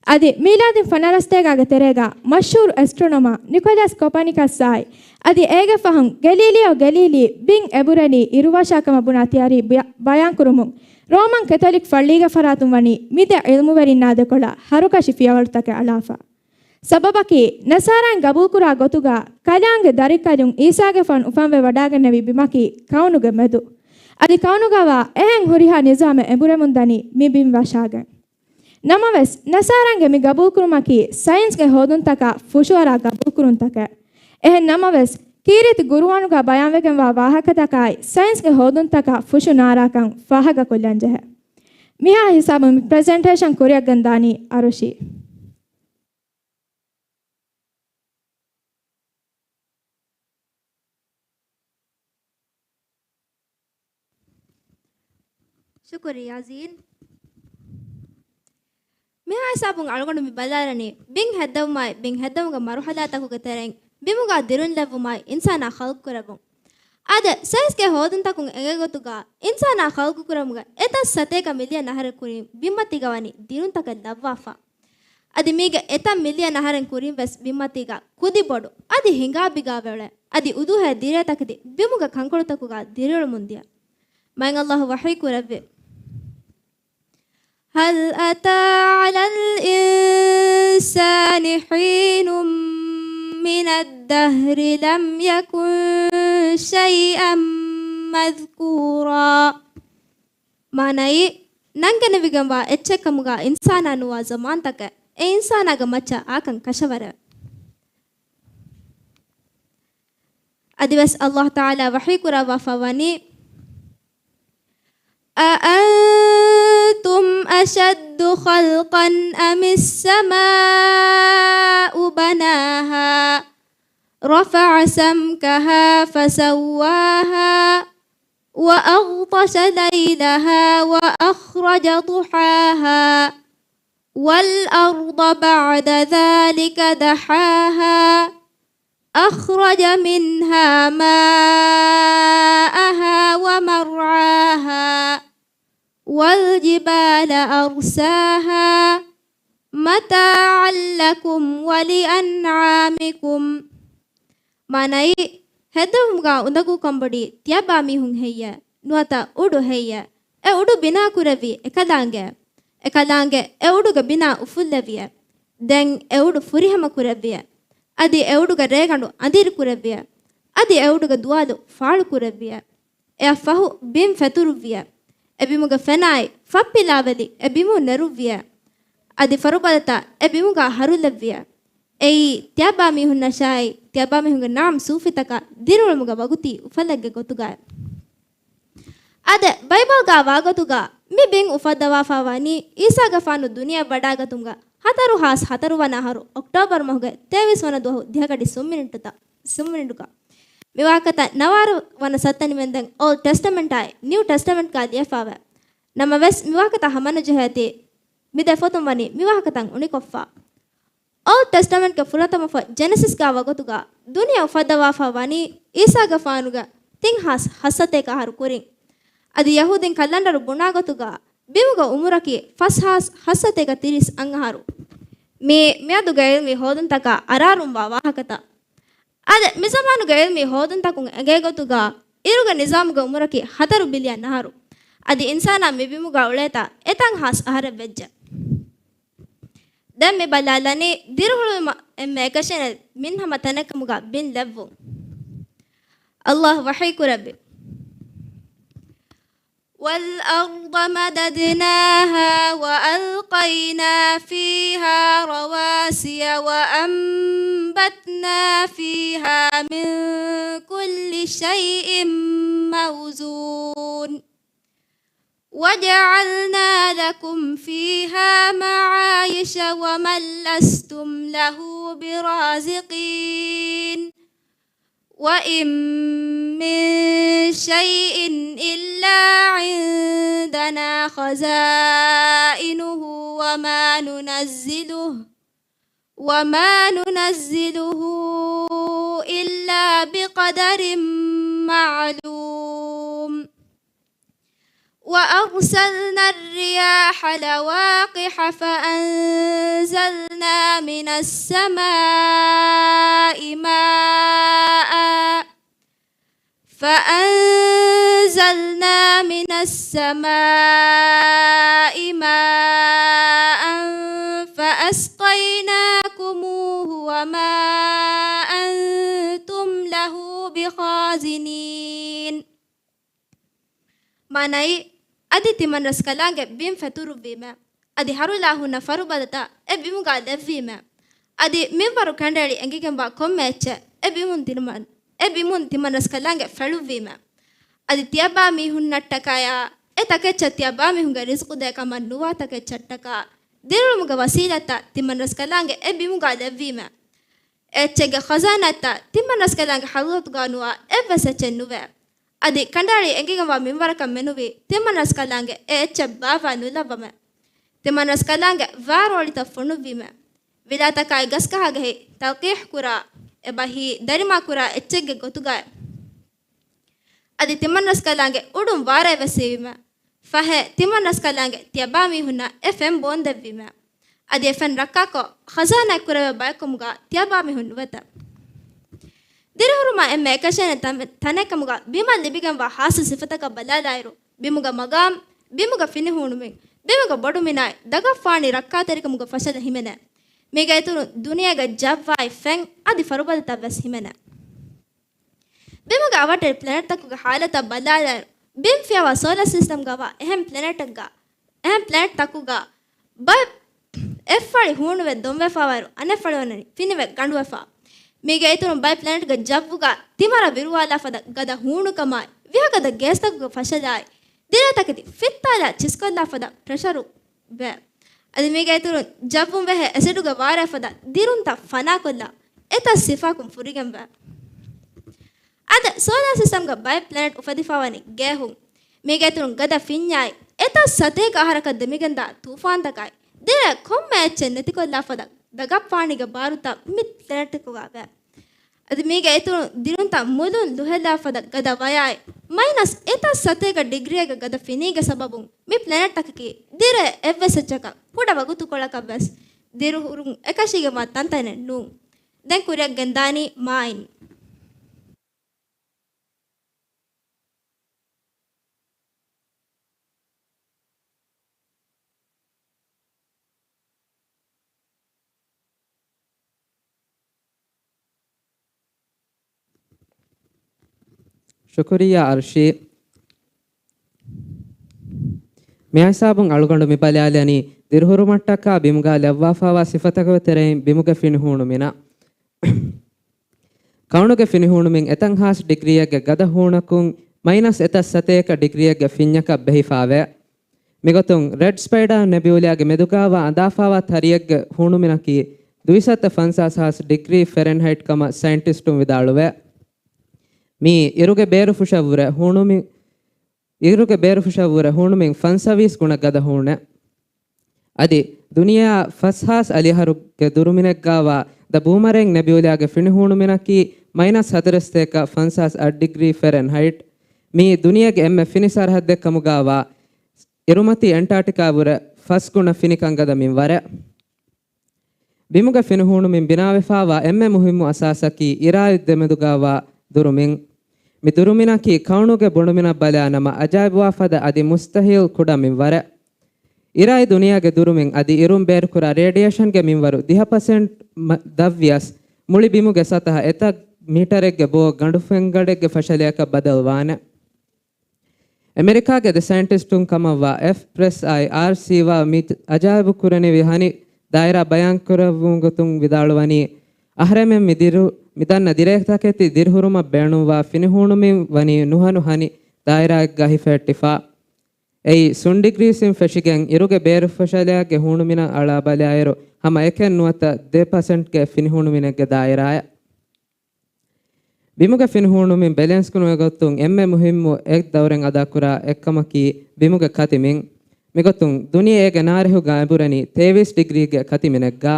އަދި މީލާދީން ފަނަރަސްތޭކާގެ ތެރޭގަ މަޝްހޫރު އެސްޓްރޮނޮމާ ނިކޮލަސް ކޮޕަނިކަސްއާއި އަދި އޭގެ ފަހުން ގެލީލިއޯ ގެލީލީ ބިން އެބުރެނީ އިރުވަށާ ކަމަށް ބުނާ ތިއަރީ ބިޔަ-، ބަޔާންކުރުމުން ރޯމަން ކެތޮލިކް ފައްޅީގެ ފަރާތުން ވަނީ މިދެ ޢިލްމުވެރިންނާ ދެކޮޅަށް ހަރުކަށި ފިޔަވަޅުތަކެއް އަޅާފަ. ސަބަބަކީ، ނަޞާރާއިން ގަބޫލުކުރާ ގޮތުގަ ކަލާނގެ ދަރިކަލުން ޢީސާގެފާނު އުފަންވެ ވަޑާގެންނެވި ބިމަކީ ކައުނުގެ މެދު. އަދި ކައުނުގަވާ އެހެން ހުރިހާ ނިޒާމެއް އެނބުރެމުން ދަނީ މި ބިން ވަށާގެން. ނަމަވެސް، ނަޞާރާންގެ މި ގަބޫލުކުރުމަކީ ސައިންސްގެ ހޯދުންތަކާ ފުށުއަރާ ގަބޫލުކުރުންތަކެއް. އެހެން ނަމަވެސް، ކީރިތި ގުރުއާނުގަ ބަޔާންވެގެންވާ ވާހަކަތަކާއި ސައިންސްގެ ހޯދުންތަކާ ފުށު ނާރާކަން ފާހަގަކޮށްލަންޖެހޭ. މިހާ ހިސާބުން މި ޕްރެޒެންޓޭޝަން ކުރިއަށްގެންދާނީ އަރުޝީ. ޝުކުރިއްޔާ ޒީން. މިހާ ހިސާބުން އަޅުގަނޑު މި ބަލާލަނީ، ބިން ހެއްދެވުމާއި، ބިން ހެއްދެވުމުގެ މަރުހަލާތަކުގެ ތެރެއިން ބިމުގަ ދިރުންލެއްވުމާއި، އިންސާނާ ޚަލްޤުކުރެއްވުން. އާދެ، ސައިންސްގެ ހޯދުންތަކުން އެނގޭ ގޮތުގަ، އިންސާނާ ޚަލްޤުކުރުމުގެ އެތައް ސަތޭކަ މިލިއަން އަހަރެއް ކުރިން ބިންމަތީގަ ވަނީ ދިރުންތަކެއް ލައްވާފަ. އަދި މީގެ އެތައް މިލިއަން އަހަރެން ކުރިން ވެސް ބިންމަތީގަ ކުދި ބޮޑު އަދި ހިނގާބިގާވެ އުޅޭ، އަދި އުދޫހޭ ދިރޭ ތަކެތި ބިމުގެ ކަންކޮޅުތަކުގަ ދިރިއުޅެމުން ދިޔަ. މާތް ﷲ ވަޙީ ކުރެއްވި. هل أتى على الإنسان حين من الدهر لم يكن شيئا مذكورا. މާނައީ، ނަންގެނެވިގެންވާ އެއްޗެއްކަމުގަ އިންސާނާ ނުވާ ޒަމާންތަކެއް، އެ އިންސާނާގެ މައްޗަށް އާކަން ކަށަވަރެވެ. އަދިވެސް ﷲ ތަޢާލާ ވަޙީ ކުރައްވާފަ ވަނީ، أأنتم أشد خلقا أم السماء بناها رفع سمكها فسواها وأغطش ليلها وأخرج ضحاها والأرض بعد ذلك دحاها أخرج منها ماءها ومرعاها والجبال أرساها متاعا لكم ولأنعامكم. މާނައީ، ހެއްދެވުމުގަ އުނދަގޫ ކަންބޮޑީ ތިޔަބާމީހުން ހެއްޔޭ؟ ނުވަތަ އުޑު ހެއްޔޭ؟ އެ އުޑު ބިނާ ކުރެއްވީ އެކަލާނގެ. އެކަލާނގެ އެ އުޑުގެ ބިނާ އުފުއްލެވިއޭ. ދެން އެ އުޑު ފުރިހަމަ ކުރެއްވިއޭ. އަދި އެ އުޑުގެ ރޭގަނޑު އަނދިރި ކުރެއްވިއޭ. އަދި އެ އުޑުގެ ދުވާލު ފާޅު ކުރެއްވިއޭ. އެއަށްފަހު ބިން ފެތުރުއްވިއޭ. އެ ބިމުގެ ފެނާއި ފައްޕިލާވެލި އެ ބިމުން ނެރުއްވިއޭ. އަދި ފަރުބަދަތައް އެ ބިމުގަ ހަރުލެއްވިއޭ. އެއީ، ތިޔަބާމީހުންނަށާއި، ތިޔަބާމީހުންގެ ނަޢަމް ސޫފިތަކަށް ދިރިއުޅުމުގެ ވަގުތީ އުފަލެއްގެ ގޮތުގައި. އާދެ، ބައިބަލްގަ ވާގޮތުގަ މި ބިން އުފައްދަވާފަ ވަނީ އީސާގެފާނު ދުނިޔެ ވަޑާގަތުމުގެ ހަތަރު ހާސް ހަތަރު ވަނަ އަހަރު އޮކްޓޯބަރު މަހުގެ ތޭވީސް ވަނަ ދުވަހު ދިހަގަޑި ސުންމިނިޓުތައް، ސުންމިނިޓުގަ. މި ވާހަކަތައް ނަވާރަ ވަނަ ސައްތަ ނިމެންދެން އޯލްޑް ޓެސްޓަމެންޓާއި ނިއު ޓެސްޓަމެންޓްގަ ލިޔެފަވޭ. ނަމަވެސް، މި ވާހަކަތައް ހަމަނުޖެހޭތީ، މި ދެ ފޮތުން ވަނީ މި ވާހަކަތައް އުނިކޮށްފަ. އޯލްޑް ޓެސްޓަމެންޓްގެ ފުރަތަމަ ފޮތް ޖެނެސިސްގަ ވަގުތުގަ ދުނިޔެ އުފައްދަވާފަ ވަނީ އީސާގެފާނުގެ ތިން ހާސް ހަސަތޭކަ އަހަރު ކުރިން. އަދި ޔަހޫދީން ކަލަންޑަރު ބުނާގޮތުގަ ބިމުގެ އުމުރަކީ ފަސް ހާސް ހަސަތޭކަ ތިރީސް އަށް އަހަރު. މީ މިއަދުގެ އިލްމީ ހޯދުންތަކާ އަރާރުންވާ ވާހަކަތައް. އާދެ، މިޒަމާނުގެ އިލްމީ ހޯދުންތަކުން އެނގޭ ގޮތުގަ އިރުގެ ނިޒާމުގެ އުމުރަކީ ހަތަރު ބިލިއަން އަހަރު. އަދި އިންސާނާ މި ބިމުގަ އުޅޭތާ އެތައް ހާސް އަހަރެއް ވެއްޖެ. ދެން މި ބަލާލަނީ ދިރިއުޅުމަށް އެންމެ އެކަށަނެއް މިންހަމަ ތަނެއްކަމުގަ ބިން ލެއްވުން. ﷲ ވަޙީ ކުރެއްވި. والأرض مددناها وألقينا فيها رواسي وأنبتنا فيها من كل شيء موزون. وجعلنا لكم فيها معايش ومن لستم له برازقين. وإن من شيء إلا عندنا خزائنه وما ننزله، وما ننزله إلا بقدر معلوم. وأرسلنا الرياح لواقح فأنزلنا من السماء ماء فأنزلنا من السماء ماء فأسقيناكموه وما أنتم له بخازنين. މާނައީ، އަދި ތިމަންރަސްކަލާނގެ ބިން ފެތުރުއްވީމަ. އަދި ހަރުލާ ހުންނަ ފަރުބަދަތައް އެ ބިމުގަ ލެއްވީމަ. އަދި މިންވަރު ކަނޑައެޅި އެނގިގެންވާ ކޮންމެ އެއްޗެއް އެ ބިމުން ތިމަން، އެ ބިމުން ތިމަންރަސްކަލާނގެ ފެޅުއްވީމަ. އަދި ތިޔަބާމީހުންނަށްޓަކާޔާ، އެ ތަކެއްޗަށް ތިޔަބާމީހުންގެ ރިޒުޤު ދޭ ކަމަށް ނުވާ ތަކެއްޗަށްޓަކާ، ދިރިއުޅުމުގެ ވަސީލަތްތައް ތިމަންރަސްކަލާނގެ އެ ބިމުގަ ލެއްވީމަ. އެ އެއްޗެއްގެ ޚަޒާނާތައް ތިމަންރަސްކަލާނގެ ޙަޟްރަތުގަ ނުވާ އެއްވެސް އެއްޗެއް ނުވޭ. އަދި ކަނޑައެޅި އެނގިގެންވާ މިންވަރަކަށް މެނުވީ ތިމަންރަސްކަލާނގެ އެ އެއްޗެއް ބާއްވާ ނުލައްވަމެ. ތިމަންރަސްކަލާނގެ ވާރޯޅިތައް ފޮނުއްވީމެ. ވިލާތަކާއި ގަސްގަހާގެހި ތަލްޤީޙް ކުރާ އެބަހީ ދަރިމާ ކުރާ އެއްޗެއްގެ ގޮތުގައި. އަދި ތިމަންރަސްކަލާނގެ އުޑުން ވާރޭ ވެސް ހިވީމެ. ފަހެ، ތިމަންރަސްކަލާނގެ ތިޔަބާމީހުންނަށް އެ ފެން ބޯންދެއްވީމެ. އަދި އެ ފެން ރައްކާކޮށް، ޚަޒާނާއެއް ކުރެވޭ ބަޔަކު ކަމުގަ ތިޔަބާމީހުން ނުވަތަ. ދިރިހުރުމާ އެންމެ އެކަށޭނެ ތަން-، ތަނެއް ކަމުގަ ބިމަށް ލިބިގެންވާ ޚާއްޞަ ސިފަތަކަށް ބަލާލާއިރު، ބިމުގެ މަގާމް، ބިމުގެ ފިނިހޫނުމިން، ބިމުގެ ބޮޑުމިނާއި، ދަގަށް ފާނީ ރައްކާތެރިކަމުގެ ފަށަލަ ހިމެނޭ. މީގެ އިތުރުން ދުނިޔޭގެ ޖައްވާއި ފެން އަދި ފަރުބަދަތައް ވެސް ހިމެނޭ. ބިމުގެ އަވަށްޓެރި ޕްލެނެޓްތަކުގެ ޙާލަތަށް ބަލާލާއިރު، ބިން ފިޔަވާ ސޯލާ ސިސްޓަމްގަވާ އެހެން ޕްލެނެޓެއްގަ، އެހެން ޕްލެނެޓްތަކުގަ ބައެއް އެއްފަޅި ހޫނުވެ ދޮންވެފާވާއިރު، އަނެއްފަޅި ވަނީ ފިނިވެ ގަނޑުވެފާ. މީގެ އިތުރުން ބައެއް ޕްލެނެޓްގެ ޖައްވުގަ ތިމަރަށް ވިރުވާލާފަދަ ގަދަ ހޫނުކަމާއި، ވިހަ ގަދަ ގޭސްތަކުގެ ފަށަލާއި، ދިރޭތަކެތި ފިއްތާލާ ޗިސްކޮށްލާފަދަ ޕްރެޝަރު ވޭ. އަދި މީގެ އިތުރުން ޖައްވުން ވެހޭ އެސިޑުގެ ވާރޭ ފަދަ ދިރުންތައް ފަނާކޮށްލާ، އެތައް ސިފައަކުން ފުރިގެންވޭ. އަދި ސޯލާ ސިސްޓަމްގަ ބައެއް ޕްލެނެޓް އުފެދިފާވަނީ ގޭހުން. މީގެ އިތުރުން ގަދަ ފިންޏާއި، އެތައް ސަތޭކަ އަހަރަކަށް ދެމިގެންދާ ތޫފާންތަކާއި، ދިރޭ ކޮންމެ އެއްޗެއް ނެތިކޮށްލާ ފަދަ ދަގަށް ފާނީގެ ބާރުތައް މި ޕްލެނެޓްތަކުގަ ވޭ. އަދި މީގެ އިތުރުން ދިރުންތައް މުލުން ލުހެލާ ފަދަ ގަދަ ވަޔާއި، މައިނަސް އެތައް ސަތޭކަ ޑިގްރީއެއްގެ ގަދަ ފިނީގެ ސަބަބުން މި ޕްލެނެޓްތަކަކީ ދިރޭ އެއްވެސް އެއްޗަކަށް ކުޑަ ވަގުތުކޮޅަކަށް ވެސް ދިރިހުރުން އެކަށީގެންވާ ތަންތަނެއް ނޫން. ދެން ކުރިއަށް ގެންދާނީ މާއިން. ޝުކުރިއްޔާ އަރްޝީ. މިހިސާބުން އަޅުގަނޑު މި ބަލާލަނީ ދިރިހުރުމަށްޓަކާ ބިމުގަ ލައްވާފާވާ ސިފަތަކުގެ ތެރެއިން ބިމުގެ ފިނިހޫނުމިންނަށް. ކައުނުގެ ފިނިހޫނުމިން އެތައް ހާސް ޑިގްރީއެއްގެ ގަދަ ހޫނަކުން މައިނަސް އެތައް ސަތޭކަ ޑިގްރީއެއްގެ ފިންޏަކަށް ބެހިފާވޭ. މިގޮތުން ރެޑް ސްޕައިޑާ ނެބިއުލާގެ މެދުގާވާ އަނދާފާވާ ތަރިއެއްގެ ހޫނުމިނަކީ ދުއިސައްތަ ފަންސާސް ހާސް ޑިގްރީ ފެރެންހައިޓް ކަމަށް ސައިންޓިސްޓުން ވިދާޅުވޭ. މީ އިރުގެ ބޭރުފުށަށްވުރެ ހޫނުމި-، އިރުގެ ބޭރުފުށަށްވުރެ ހޫނުމިން ފަންސަވީސް ގުނަ ގަދަ ހޫނެއް. އަދި ދުނިޔެއާ ފަސް ހާސް އަލިއަހަރުގެ ދުރުމިނެއްގާވާ ދަ ބޫމަރޭން ނެބިއުލާގެ ފިނިހޫނުމިނަކީ މައިނަސް ހަތަރެއް ސަތޭކަ ފަންސާސް އަށް ޑިގްރީ ފެރެންހައިޓް. މީ ދުނިޔޭގެ އެންމެ ފިނި ސަރަހައްދެއް ކަމުގާވާ އިރުމަތީ އެންޓާޓިކާ ވުރެ ފަސް ގުނަ ފިނި ކަންގަދަ މިންވަރެއް. ބިމުގެ ފިނިހޫނުމިން ބިނާވެފާވާ އެންމެ މުހިއްމު އަސާސަކީ އިރާއި ދެމެދުގާވާ ދުރުމިން. މި ދުރުމިނަކީ ކައުނުގެ ބޮޑުމިނަށް ބަލާ ނަމަ އަޖާއިބުވާފަދަ އަދި މުސްތަހީލް ކުޑަ މިންވަރެއް. އިރާއި ދުނިޔޭގެ ދުރުމިން އަދި އިރުން ބޭރުކުރާ ރޭޑިއޭޝަންގެ މިންވަރު ދިހަ ޕަސެންޓް މަ-، ދަށްވިޔަސް، މުޅި ބިމުގެ ސަތަހަ އެތައް މީޓަރެއްގެ ބޯ ގަނޑުފެންގަޑެއްގެ ފަށަލަޔަކަށް ބަދަލުވާނެ. އެމެރިކާގެ ދެ ސައިންޓިސްޓުން ކަމަށްވާ އެފް ޕްރެސް އާއި އާރް ސީ ވާ މި އަޖާއިބު ކުރަނިވި ހަނި ދާއިރާ ބަޔާންކުރެއްވުމުގެ ގޮތުން ވިދާޅުވަނީ، އަހަރެމެން މި ދިރު-، މި ދަންނަ ދިރޭތަކެތި ދިރިހުރުމަށް ބޭނުންވާ ފިނިހޫނުމިން ވަނީ ނުހަނު ހަނި ދާއިރާއެއްގަ ހިފެހެއްޓިފަ. އެއީ ސުން ޑިގްރީސްއިން ފެށިގެން އިރުގެ ބޭރުފަށަލަޔާގެ ހޫނުމިނަށް އަޅާ ބަލާއިރު ހަމަ އެކެއް ނުވަތަ ދެ ޕަސެންޓްގެ ފިނިހޫނުމިނެއްގެ ދާއިރާއެއް. ބިމުގެ ފިނިހޫނުމިން ބެލެންސް ކުރުމުގެ ގޮތުން އެންމެ މުހިއްމު އެއް ދައުރެއް އަދާކުރާ އެއްކަމަކީ ބިމުގެ ކަތިމިން. މިގޮތުން ދުނިޔެ އޭގެ ނާރެހުގަ އެބުރެނީ ތޭވީސް ޑިގްރީގެ ކަތިމިނެއްގަ.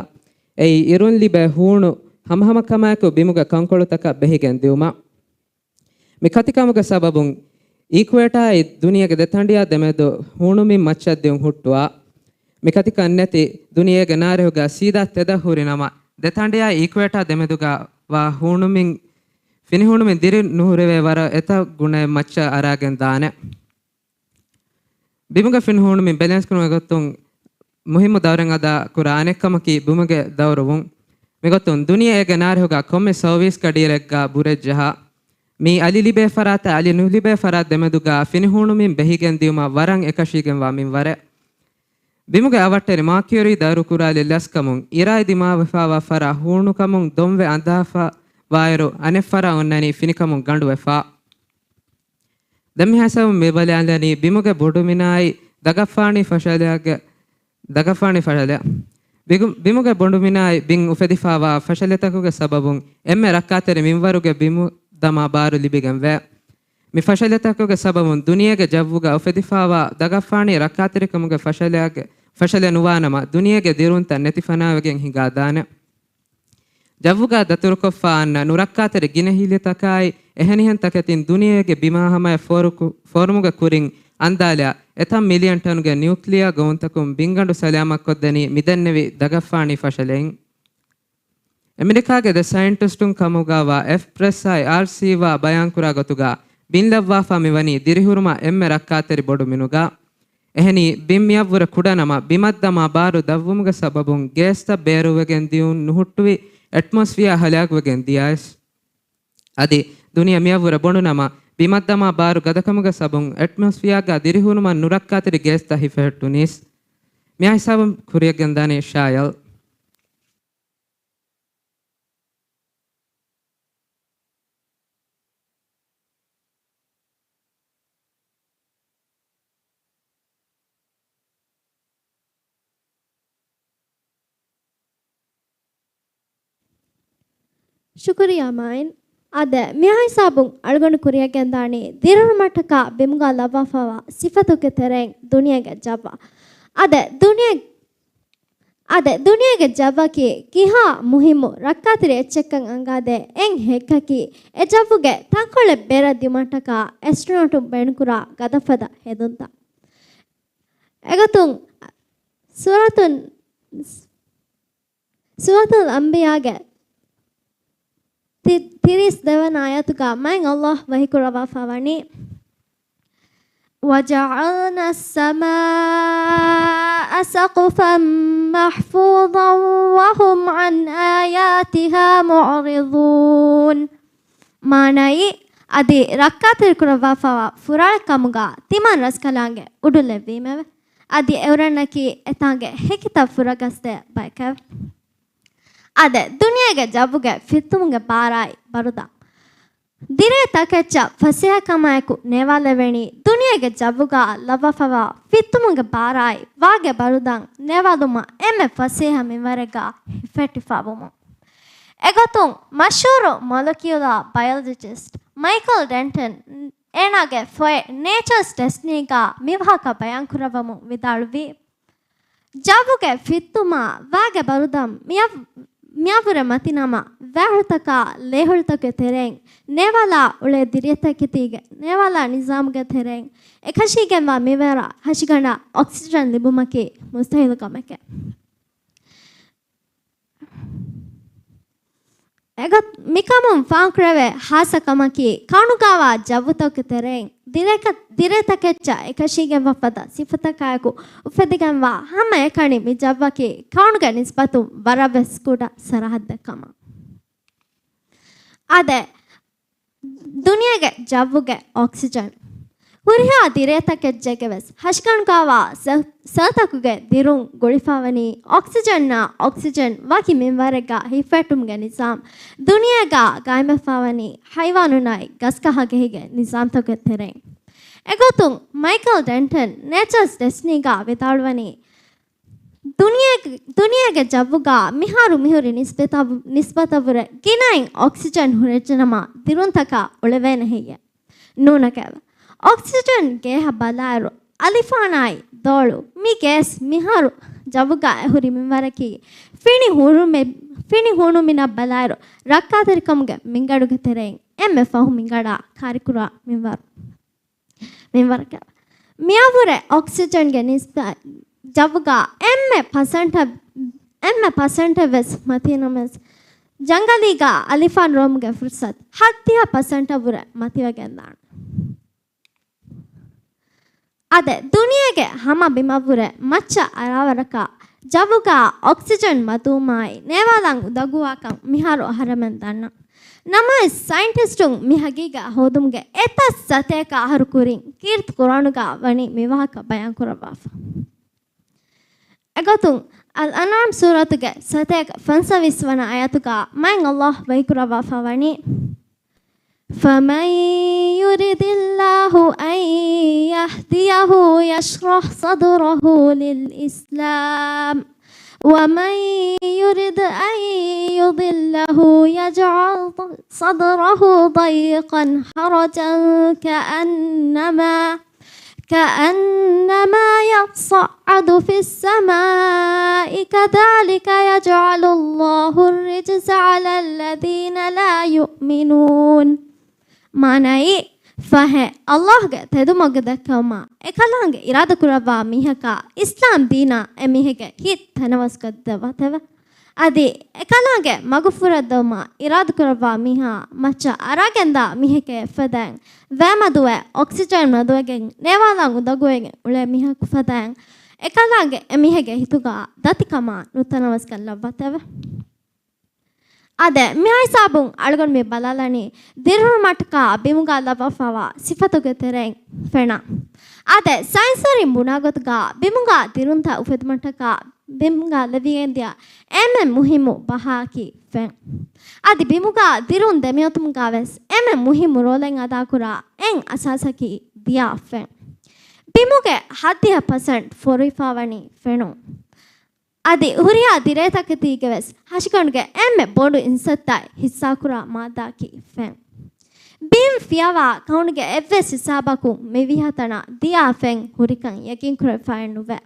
އެއީ އިރުން ލިބޭ ހޫނު ހަމަހަމަކަމާއެކު ބިމުގެ ކަންކޮޅުތަކަށް ބެހިގެން ދިއުމަށް. މި ކަތިކަމުގެ ސަބަބުން އީކުއޭޓާއާއި ދުނިޔޭގެ ދެތަނޑިއާ ދެމެދު ހޫނުމިން މައްޗަށް ދިޔުން ހުއްޓުވާ. މި ކަތިކަން ނެތި ދުނިޔޭގެ ނާރެހުގަ ސީދާ ތެދަށް ހުރި ނަމަ، ދެތަނޑިއާއި އީކުއޭޓާ ދެމެދުގަ ވާ ހޫނުމިން، ފިނިހޫނުމިން ދިރި ނުހުރެވޭ ވަރަށް އެތައް ގުނައެއް މައްޗަށް އަރާގެން ދާނެ. ބިމުގެ ފިނިހޫނުމިން ބެލެންސް ކުރުމުގެ ގޮތުން މުހިއްމު ދައުރެއް އަދާ ކުރާ އަނެއް ކަމަކީ ބިމުގެ ދައުރުވުން. މިގޮތުން ދުނިޔޭގެ ނާރެހުގަ ކޮންމެ ސަރވިސް ގަޑިއެއްގަ ބުރެއް ޖަހާ، މީ އަލި ލިބޭ ފަރާތާ އަލި ނުލިބޭ ފަރާތް ދެމެދުގަ ފިނިހޫނުމިން ބެހިގެން ދިޔުމަށް ވަރަށް އެކަށީގެންވާ މިންވަރެއް. ބިމުގެ އަވަށްޓެރި މާކިއުރީ ދައުރުކުރާލި ލަސްކަމުން އިރާއި ދިމާވެފާވާ ފަރާތް ހޫނުކަމުން ދޮންވެ އަނދާފަ ވާއިރު، އަނެއް ފަރާތް އޮންނަނީ ފިނިކަމުން ގަނޑުވެފާ. ދެން މިހާ ހިސާބުން މި ބަލާލަނީ ބިމުގެ ބޮޑުމިނާއި ދަގަށްފާނީ ފަށަލައިގެ، ދަގަށްފާނީ ފަށަލަ. ބިގު-، ބިމުގެ ބޮޑުމިނާއި ބިން އުފެދިފާވާ ފަށަލަތަކުގެ ސަބަބުން އެންމެ ރައްކާތެރި މިންވަރުގެ ބިމު ދަމާ ބާރު ލިބިގެންވޭ. މި ފަށަލަތަކުގެ ސަބަބުން ދުނިޔޭގެ ޖައްވުގަ އުފެދިފާވާ ދަގަށްފާނީ ރައްކާތެރިކަމުގެ ފަށަލައިގެ، ފަށަލަ ނުވާނަމަ، ދުނިޔޭގެ ދިރުންތައް ނެތި ފަނާވެގެން ހިނގާދާނެ. ޖައްވުގަ ދަތުރުކޮށްފާ އަންނަ ނުރައްކާތެރި ގިނަ ހިލިތަކާއި އެހެނިހެން ތަކެތިން ދުނިޔޭގެ ބިމާ ހަމަޔަށް ފޯރުކު-، ފޯރުމުގެ ކުރިން އަންދާލާ އެތައް މިލިއަން ޓަނުގެ ނިއުކްލިއާ ގޮވުންތަކުން ބިންގަނޑު ސަލާމަތްކޮށްދެނީ މިދެންނެވި ދަގަށްފާނީ ފަށަލައިން. އެމެރިކާގެ ދެ ސައިންޓިސްޓުން ކަމުގަވާ އެފް ޕްރެސްއާއި އާރްސީއާ ބަޔާންކުރާ ގޮތުގަ ބިން ލައްވާފާ މިވަނީ ދިރިހުރުމަށް އެންމެ ރައްކާތެރި ބޮޑު މިނުގަ. އެހެނީ، ބިން މިއަށްވުރެ ކުޑަނަމަ، ބިމަށްދަމާ ބާރު ދަށްވުމުގެ ސަބަބުން ގޭސްތައް ބޭރުވެގެން ދިޔުން ނުހުއްޓުވި އެޓްމޮސްފިއާ ހަލާކުވެގެން ދިޔައިސް. އަދި ދުނިޔެ މިއަށްވުރެ ބޮޑުނަމަ، ބިމަށްދަމާ ބާރު ގަދަކަމުގެ ސަބަބުން އެޓްމޮސްފިއާގަ ދިރިހުރުމަށް ނުރައްކާތެރި ގޭސްތައް ހިފެހެއްޓުނީސް. މިއާ ހިސާބުން ކުރިއަށްގެންދާނީ ޝާޔަލް. ޝުކުރިއްޔާ މާތް. އާދެ، މިއާ ހިސާބުން އަޅުގަނޑު ކުރިއަށްގެންދާނީ ދިރިހުރުމަށްޓަކާ ބިމުގަ ލައްވާފައިވާ ސިފަތަކުގެ ތެރެއިން ދުނިޔޭގެ ޖައްވާ. އާދެ، ދުނިޔެ އާދެ، ދުނިޔޭގެ ޖައްވަކީ ކިހާ މުހިއްމު ރައްކާތެރި އެއްޗެއްކަން އަނގާދޭ އެއް ހެއްކަކީ، އެ ޖައްވުގެ ތަންކޮޅެއް ބެލަށް ދިއުމަށްޓަކާ އެސްޓްރޮނޮޓުން ބޭނުންކުރާ ގަދަފަދަ ހެދުންތައް. އެގޮތުން، ސޫރަތުން، ސޫރަތުލް އަންބިޔާގެ ތި-، ތިރީސް ދެވަނަ އާޔަތުގަ މާތް ﷲ ވަޙީކުރައްވާފަ ވަނީ، وَجَعَلْنَا السَّمَاءَ سَقْفًا مَحْفُوظًا وَهُمْ عَنْ آيَاتِهَا مُعْرِضُونَ. މާނައީ، އަދި ރައްކާތެރިކުރައްވާފައިވާ ފުރާޅެއް ކަމުގަ ތިމަން ރަސްކަލާނގެ އުޑުލެއްވީމެވެ. އަދި އެއުރެންނަކީ އެތާނގެ ހެކިތައް ފުރަގަސްދޭ ބަޔަކެވެ. އާދެ، ދުނިޔޭގެ ޖައްވުގެ ފިއްތުމުގެ ބާރާއި ބަރުދަން. ދިރޭ ތަކެއްޗަށް ފަސޭހަކަމާއެކު ނޭވާލެވެނީ ދުނިޔޭގެ ޖައްވުގަ ލައްވާފައިވާ ފިއްތުމުގެ ބާރާއި ވާގެ ބަރުދަން ނޭވާލުމަށް އެންމެ ފަސޭހަ މިންވަރެއްގަ ހިފެހެއްޓިފައިވުމުން. އެގޮތުން މަޝްހޫރު މޮލެކިއުލާ ބަޔޮލޮޖިސްޓް މައިކަލް ޑެންޓަން އޭނާގެ ފޮތް ނޭޗާސް ޑެސްޓިނީގަ މިވާހަކަ ބަޔާންކުރައްވަމުން ވިދާޅުވީ، ޖައްވުގެ ފިއްތުމާ ވާގެ ބަރުދަން މިއަށް-، މިއަށްވުރެ މަތިނަމަ، ވާހަކަތަކާ ލޭހޮޅުތަކުގެ ތެރެއިން ނޭވާލާ އުޅޭ ދިރިއެތަކެތީގެ ނޭވާލާ ނިޒާމުގެ ތެރެއިން އެކަށީގެންވާ މިންވަރަށް ހަށިގަނޑަށް އޮކްސިޖަން ލިބުމަކީ މުސްތަހީލު ކަމެކޭ. އެގޮތް-، މިކަމުން ފާހަގަކުރެވޭ ހާއްސަ ކަމަކީ، ކައުނުގައިވާ ޖައްވުތަކުގެ ތެރެއިން ދިރޭކަ-، ދިރޭތަކެއްޗަށް އެކަށީގެންވާ ފަދަ ސިފަތަކާއެކު އުފެދިގެންވާ ހަމައެކަނި މި ޖައްވަކީ ކައުނުގެ ނިސްބަތުން ވަރަށްވެސް ކުޑަ ސަރަހައްދެއް ކަމަށް. އާދެ، ދުނިޔޭގެ ޖައްވުގެ އޮކްސިޖަން. ހުރިހާ ދިރޭތަކެއްޗެއްގެ ވެސް ހަށިގަނޑުގައިވާ ސެލް-، ސެލްތަކުގެ ދިރުން ގުޅިފައިވަނީ އޮކްސިޖަންއާ އޮކްސިޖަން ވަކި މިންވަރެއްގަ ހިފެހެއްޓުމުގެ ނިޒާމް ދުނިޔޭގަ ގާއިމްވެފައިވަނީ ހައިވާނުންނާއި ގަސްގަހާގެހިގެ ނިޒާމްތަކުގެ ތެރެއިން. އެގޮތުން މައިކަލް ޑެންޓަން ނޭޗާސް ޑެސްޓިނީގަ ވިދާޅުވަނީ، ދުނިޔޭގެ، ދުނިޔޭގެ ޖައްވުގަ މިހާރު މިހުރި ނިސްބަތަށް، ނިސްބަތަށްވުރެ ގިނައިން އޮކްސިޖަން ހުރެއްޖެނަމަ ދިރުންތަކާ އުޅެވޭނެހެއްޔެ؟ ނޫނެކެވެ. އޮކްސިޖަން ގޭހަށް ބަލާއިރު، އަލިފާނާއި ދޯޅު މި ގޭސް މިހާރު ޖައްވުގަ އެހުރި މިންވަރަކީ ފިނި ހޫނުމެ-، ފިނި ހޫނުމިނަށް ބަލާއިރު ރައްކާތެރިކަމުގެ މިންގަނޑުގެ ތެރެއިން އެންމެ ފަހު މިންގަނޑާ ކާރިކުރާ މިންވަރު. މިންވަރަކަށް. މިއަށްވުރެ އޮކްސިޖަންގެ ނިސްބަތް ޖައްވުގަ އެންމެ ޕަސެންޓަށް، އެންމެ ޕަސެންޓެއް ވެސް މަތީނަމަވެސް، ޖަންގަލީގަ އަލިފާން ރޯމުގެ ފުރުސަތު ހައްދިހަ ޕަސެންޓަށްވުރެ މަތިވެގެންދާނެ. އަދި ދުނިޔޭގެ ހަމަ ބިމަށްވުރެ މައްޗަށް އަރާވަރަކަށް ޖައްވުގަ އޮކްސިޖަން މަދުވުމާއި ނޭވާލަން އުނދަގޫވާކަން މިހާރު އަހަރެމެން ދަންނަން. ނަމަވެސް، ސައިންޓިސްޓުން މި ހަގީގަތް ހޯދުމުގެ އެތައް ސަތޭކަ އަހަރު ކުރިން ކީރިތި ޤުރްއާނުގަ ވަނީ މި ވާހަކަ ބަޔާންކުރައްވާފަ. އެގޮތުން، އަލްއަންޢާމް ސޫރަތުގެ ސަތޭކަ ފަންސަވީސް ވަނަ އާޔަތުގަ މާތް ﷲ ވަޙީކުރައްވާފަ ވަނީ، فمن يرد الله أن يهديه يشرح صدره للإسلام ومن يرد أن يضله يجعل صدره ضيقا حرجا كأنما كأنما يصعد في السماء كذلك يجعل الله الرجس على الذين لا يؤمنون. މާނައީ، ފަހެ، ﷲ ގެ ތެދުމަގު ދައްކަވުމާ، އެކަލާނގެ އިރާދަކުރައްވާ މީހަކާ އިސްލާމް ދީނާ އެމީހެއްގެ ހިތް ތަނަވަސްކޮށްދެއްވާތެވެ. އަދި އެކަލާނގެ މަގުފުރައްދަވުމަށް އިރާދަކުރައްވާ މީހާ މައްޗަށް އަރާގެންދާ މީހެކޭ އެއްފަދައިން، ވައިމަދުވެ އޮކްސިޖަން މަދުވެގެން ނޭވާލަން އުނދަގޫވެގެން އުޅޭ މީހަކު ފަދައިން، އެކަލާނގެ އެމީހެއްގެ ހިތުގަ ދަތިކަމާ ނުތަނަވަސްކަން ލައްވާތެވެ. އާދެ، މިހާހިސާބުން އަޅުގަނޑު މި ބަލާލަނީ ދިރިހުރުމަށްޓަކާ ބިމުގަ ލައްވާފައިވާ ސިފަތުގެ ތެރެއިން ފެނާ. އާދެ، ސައިންސްވެރިން ބުނާގޮތުގަ ބިމުގަ ދިރުންތައް އުފެދުމަށްޓަކާ ބިމުގަ ލެވިގެންދިޔަ އެންމެ މުހިއްމު ބަހައަކީ ފެން. އަދި ބިމުގަ ދިރުން ދެމިއޮތުމުގަ ވެސް އެންމެ މުހިއްމު ރޯލެއް އަދާކުރާ އެއް އަސާސަކީ ދިޔާ ފެން. ބިމުގެ ހައްދިހަ ޕަސެންޓް ފޮރުވިފައިވަނީ ފެނުން. އަދި ހުރިހާ ދިރޭތަކެތީގެ ވެސް ހަށިގަނޑުގެ އެންމެ ބޮޑު އިންސައްތައެއް ހިއްސާކުރާ މާއްދާއަކީ ފެން. ބިން ފިޔަވާ ކައުނުގެ އެއްވެސް ހިސާބަކުން މި ވިހަތަނަށް ދިޔާ ފެން ހުރިކަން ޔަގީންކުރެވިފައެއް ނުވޭ.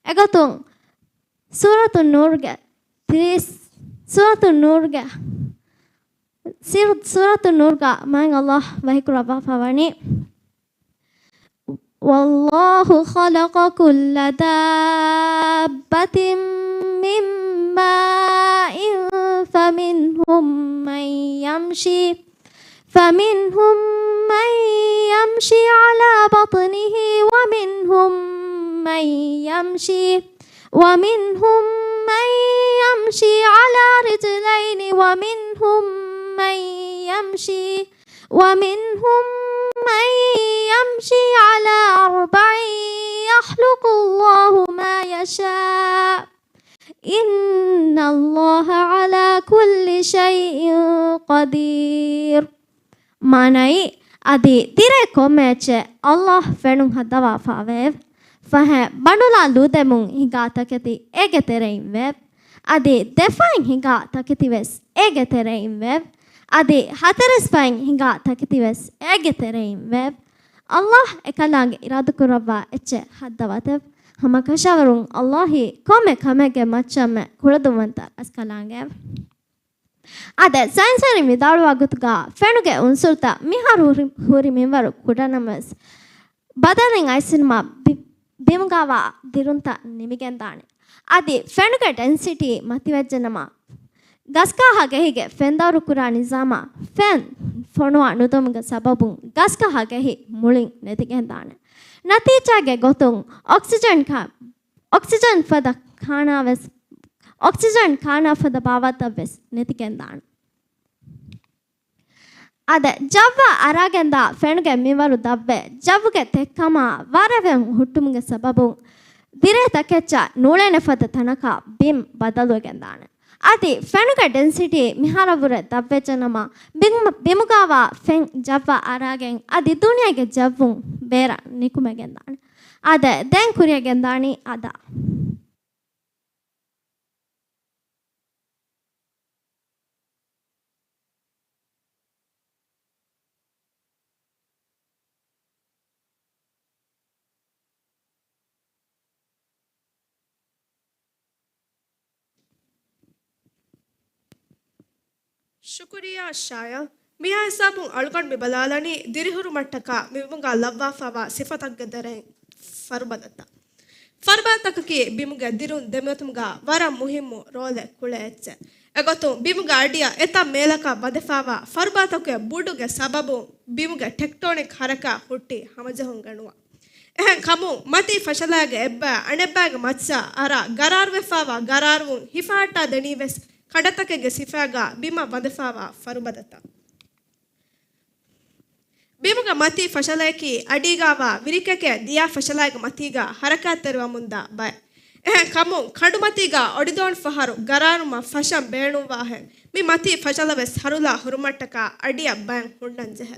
އެގޮތުން ސޫރަތު ނޫރުގެ ތިރީސް، ސޫރަތު ނޫރުގެ، ސިރު-، ސޫރަތު ނޫރުގަ މާތް ﷲ ވަޙީކުރައްވާފަ ވަނީ، والله خلق كل دابة من ماء فمنهم من يمشي، فمنهم من يمشي على بطنه ومنهم من يمشي، ومنهم من يمشي على رجلين ومنهم من يمشي ومنهم من يمشي على أربع يخلق الله ما يشاء إن الله على كل شيء قدير. މާނައީ، އަދި ދިރޭ ކޮންމެ އެއްޗެއް ﷲ ފެނުން ހައްދަވާފައެވެ. ފަހެ، ބަނޑުލާ ލުއިދެމުން ހިނގާ ތަކެތި އޭގެ ތެރެއިން ވެއެވެ. އަދި ދެފައިން ހިނގާ ތަކެތި ވެސް އޭގެ ތެރެއިން ވެއެވެ. އަދި ހަތަރެސްފައިން ހިނގާ ތަކެތި ވެސް އޭގެ ތެރެއިން ވެއެވެ. ﷲ އެކަލާނގެ އިރާދަކުރައްވާ އެއްޗެއް ހައްދަވާތެވެ. ހަމަ ކަށަވަރުން ﷲ ކޮންމެ ކަމެއްގެ މައްޗަށްމެ ކުޅަދުންވަންތަ ރަސްކަލާނގެއެވެ. އާދެ، ސައިންސްވެރިން ވިދާޅުވާ ގޮތުގަ ފެނުގެ އުންސުރުތައް މިހާރު ހުރި، ހުރި މިންވަރު ކުޑަނަމަވެސް، ބަދަލެއް އައިސްފިނަމަ ބި-، ބިމުގަވާ ދިރުންތައް ނިމިގެންދާނެ. އަދި ފެނުގެ ޑެންސިޓީ މަތިވެއްޖެނަމަ، ގަސްގަހާގެހިގެ ފެން ދައުރުކުރާ ނިޒާމަށް ފެން ފޮނުވާ ނުދެމުގެ ސަބަބުން ގަސްގަހާގެހި މުޅިން ނެތިގެންދާނެ. ނަތީޖާގެ ގޮތުން އޮކްސިޖަން ކާ-، އޮކްސިޖަން ފަދަ ކާނާވެސް، އޮކްސިޖަން ކާނާ ފަދަ ބާވަތަށްވެސް ނެތިގެންދާނެ. އަދި ޖައްވަށް އަރާގެންދާ ފެނުގެ މިންވަރު ދަށްވެ، ޖައްވުގެ ތެއްކަމާ ވަރަށް ވެއް ހުއްޓުމުގެ ސަބަބުން ދިރޭ ތަކެއްޗަށް ނޫޅޭނެ ފަދަ ތަނަކަށް ބިން ބަދަލުވެގެންދާނެ. އަދި ފެނުގެ ޑެންސިޓީ މިހާރަށްވުރެ ދަށްވެއްޖެނަމަ، ބިމު-، ބިމުގަވާ ފެން ޖައްވަށް އަރާގެން އަދި ދުނިޔޭގެ ޖައްވުން ބޭރަށް ނިކުމެގެންދާނެ. އާދެ، ދެން ކުރިޔަށް ގެންދާނީ އަދާ. ޝުކުރިއްޔާ ޝާޔަލް. މިހާ ހިސާބުން އަޅުގަނޑު މި ބަލާލަނީ ދިރިހުރުމަށްޓަކާ މި ބިމުގަ ލައްވާފައިވާ ސިފަތަކުގެ ދެރައިން ފަރުބަދަތައް. ފަރުބަދަތަކަކީ ބިމުގެ ދިރުން ދެމެދުމުގަ ވަރަށް މުހިއްމު ރޯލެއް ކުޅޭ އެއްޗެއް. އެގޮތުން ބިމުގެ އަޑިއަށް އެތައް މޭލަކަށް ވަދެފައިވާ ފަރުބަދަތަކުގެ ބުޑުގެ ސަބަބުން ބިމުގެ ޓެކްޓޯނިކް ހަރަކާތް ހުއްޓި ހަމަޖެހުން ގަނުވާ. އެހެން ކަމުން މަތީ ފަށަލާގެ އެއްބައި އަނެއްބައިގެ މައްޗަށް އަރާ ގަރާރުވެފައިވާ ގަރާރުވުން ހިފަހައްޓާ ދެނީވެސް ކަނޑަތަކެއްގެ ސިފައިގަ ބިމަށް ވަދެފައިވާ ފަރުބަދަތައް. ބިމުގެ މަތީ ފަށަލައަކީ އަޑީގަވާ ވިރިކެކޭ ދިޔާ ފަށަލާގެ މަތީގަ ހަރަކާތްތެރިވަމުންދާ ބައެއް. އެހެން ކަމުން ކަނޑުމަތީގަ އޮޑިދޯނި ފަހަރު ގަރާރުމަށް ފަށަން ބޭނުންވާހެން މި މަތީ ފަށަލަވެސް ހަރުލާ ހުރުމަށްޓަކާ އަޑިއަށް ބައެއް ހުންނަންޖެހޭ.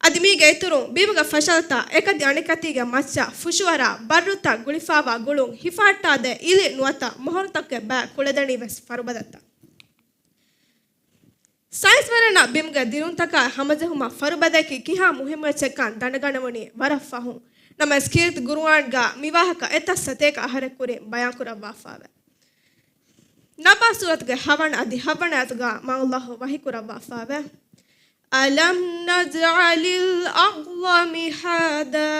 އަދި މީގެ އިތުރުން ބިމުގެ ފަށަލަތައް އެކަދި އަނެކަތީގެ މައްޗަށް ފުށުއަރާ ބައްރުތައް ގުޅިފައިވާ ގުޅުން ހިފަހައްޓާދޭ އިލި ނުވަތަ މޮހޮރުތަކެއް ބައި ކުޅެދެނީވެސް ފަރުބަދަތައް. ސައިންސްވެރިންނަށް ބިމުގެ ދިރުންތަކާއި ހަމަޖެހުމަށް ފަރުބަދައަކީ ކިހާ މުހިއްމު އެއްޗެއްކަން ދަނެގަނެވުނީ ވަރަށް ފަހުން. ނަމަވެސް ކީރިތި ގުރުއާންގަ މިވާހަކަ އެތައް ސަތޭކަ އަހަރެއް ކުރިން ބަޔާންކުރައްވާފައެވެ. ނަބާ ސޫރަތުގެ ހަވަނަ އަދި ހަވަނަ އާޔަތުގަ މާތް ﷲ ވަޙީކުރައްވާފައެވެ. أَلَمْ نَجْعَلِ الْأَرْضَ مِهَادًا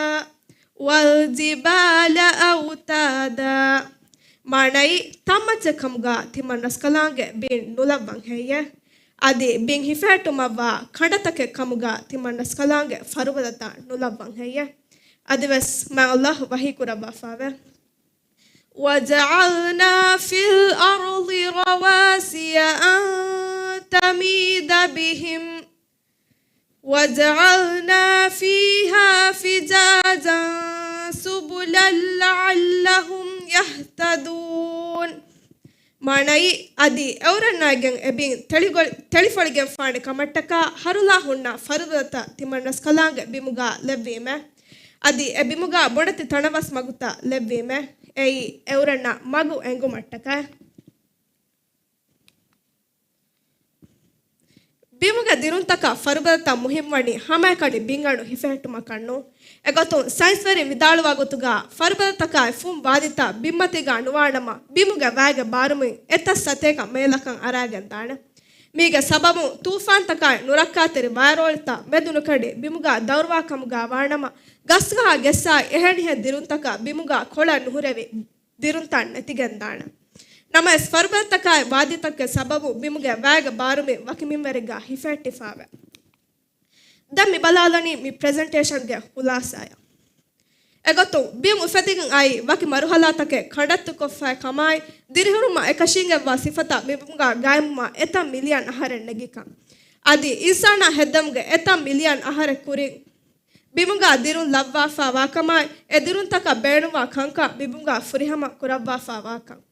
وَالْجِبَالَ أَوْتَادًا. މާނައީ، ތައްމައްޗެއް ކަމުގަ ތިމަން ރަސްކަލާނގެ ބިން ނުލައްވަން ހެއްޔެ؟ އަދި ބިން ހިފެހެއްޓުމަށްވާ ކަނޑަތަކެއް ކަމުގަ ތިމަން ރަސްކަލާނގެ ފަރުބަދަތައް ނުލައްވަން ހެއްޔެ؟ އަދިވެސް މާތް ﷲ ވަޙީކުރައްވާފައެވެ. وَجَعَلْنَا فِي الْأَرْضِ رَوَاسِيَ أَن تَمِيدَ بِهِمْ وَجَعَلْنَا فِيهَا فِجَاجًا سُبُلًا لَعَلَّهُمْ يَهْتَدُونَ. މާނައީ، އަދި އެއުރެންނާއިގެން އެބިން ތެޅިގޮ-، ތެޅިފޮޅިގެންފާނެ ކަމަށްޓަކާ ހަރުލާ ހުންނަ ފަރުބަދަތައް ތިމަން ރަސްކަލާނގެ ބިމުގަ ލެއްވީމޭ. އަދި އެ ބިމުގަ ބޮޑެތި ތަނަވަސް މަގުތައް ލެއްވީމޭ. އެއީ އެއުރެންނަށް މަގު އެނގުމަށްޓަކައި. ބިމުގެ ދިރުންތަކަށް ފަރުބަދަތައް މުހިންވަނީ ހަމައެކަނި ބިންއަޑު ހިފެހެއްޓުމަކަށް ނޫން. އެގޮތުން ސައިންސްވެރިން ވިދާޅުވާ ގޮތުގަ ފަރުބަދަތަކާއި ފުން ވާދިތައް ބިންމަތީގަ ނުވާނަމަ، ބިމުގެ ވައިގެ ބާރުމިން އެތައް ސަތޭކަ މޭލަކަށް އަރާގެން ދާނެ. މީގެ ސަބަބުން ތޫފާންތަކާއި ނުރައްކާތެރި ވައިރޯޅިތައް މެދުނުކެނޑި ބިމުގަ ދައުރުވާ ކަމުގަ ވާނަމަ، ގަސްގަހާ ގެއްސާއި އެހެނިހެން ދިރުންތަކަށް ބިމުގަ ކޮޅަށް ނުހުރެވި ދިރުންތައް ނެތިގެންދާނެ. ނަމަވެސް، ފަރުބަދަތަކާއި ވާދީތަކުގެ ސަބަބުން ބިމުގެ ވައިގެ ބާރުމިން ވަކި މިންވަރެއްގަ ހިފެހެއްޓިފައެވެ. ދެން މި ބަލާލަނީ މި ޕްރެޒެންޓޭޝަންގެ ޚުލާސާއަށް. އެގޮތުން، ބިމް އުފެދިގެން އައި ވަކި މަރުހަލާތަކެއް ކަނޑައްތުކޮށްފައި ކަމާއި، ދިރިހުރުމަށް އެކަށީގެންވާ ސިފަތައް މި ބިމުގަ ގާއިމުވާ އެތައް މިލިއަން އަހަރެއް ނެގިކަން. އަދި އިންސާނާ ހެއްދެވުމުގެ އެތައް މިލިއަން އަހަރެއް ކުރިން ބިމުގަ ދިރުން ލައްވާފައި ވާކަމާއި، އެ ދިރުންތަކަށް ބޭނުންވާ ކަންކަން މި ބިމުގަ ފުރިހަމަ ކުރައްވާފައި ވާކަން.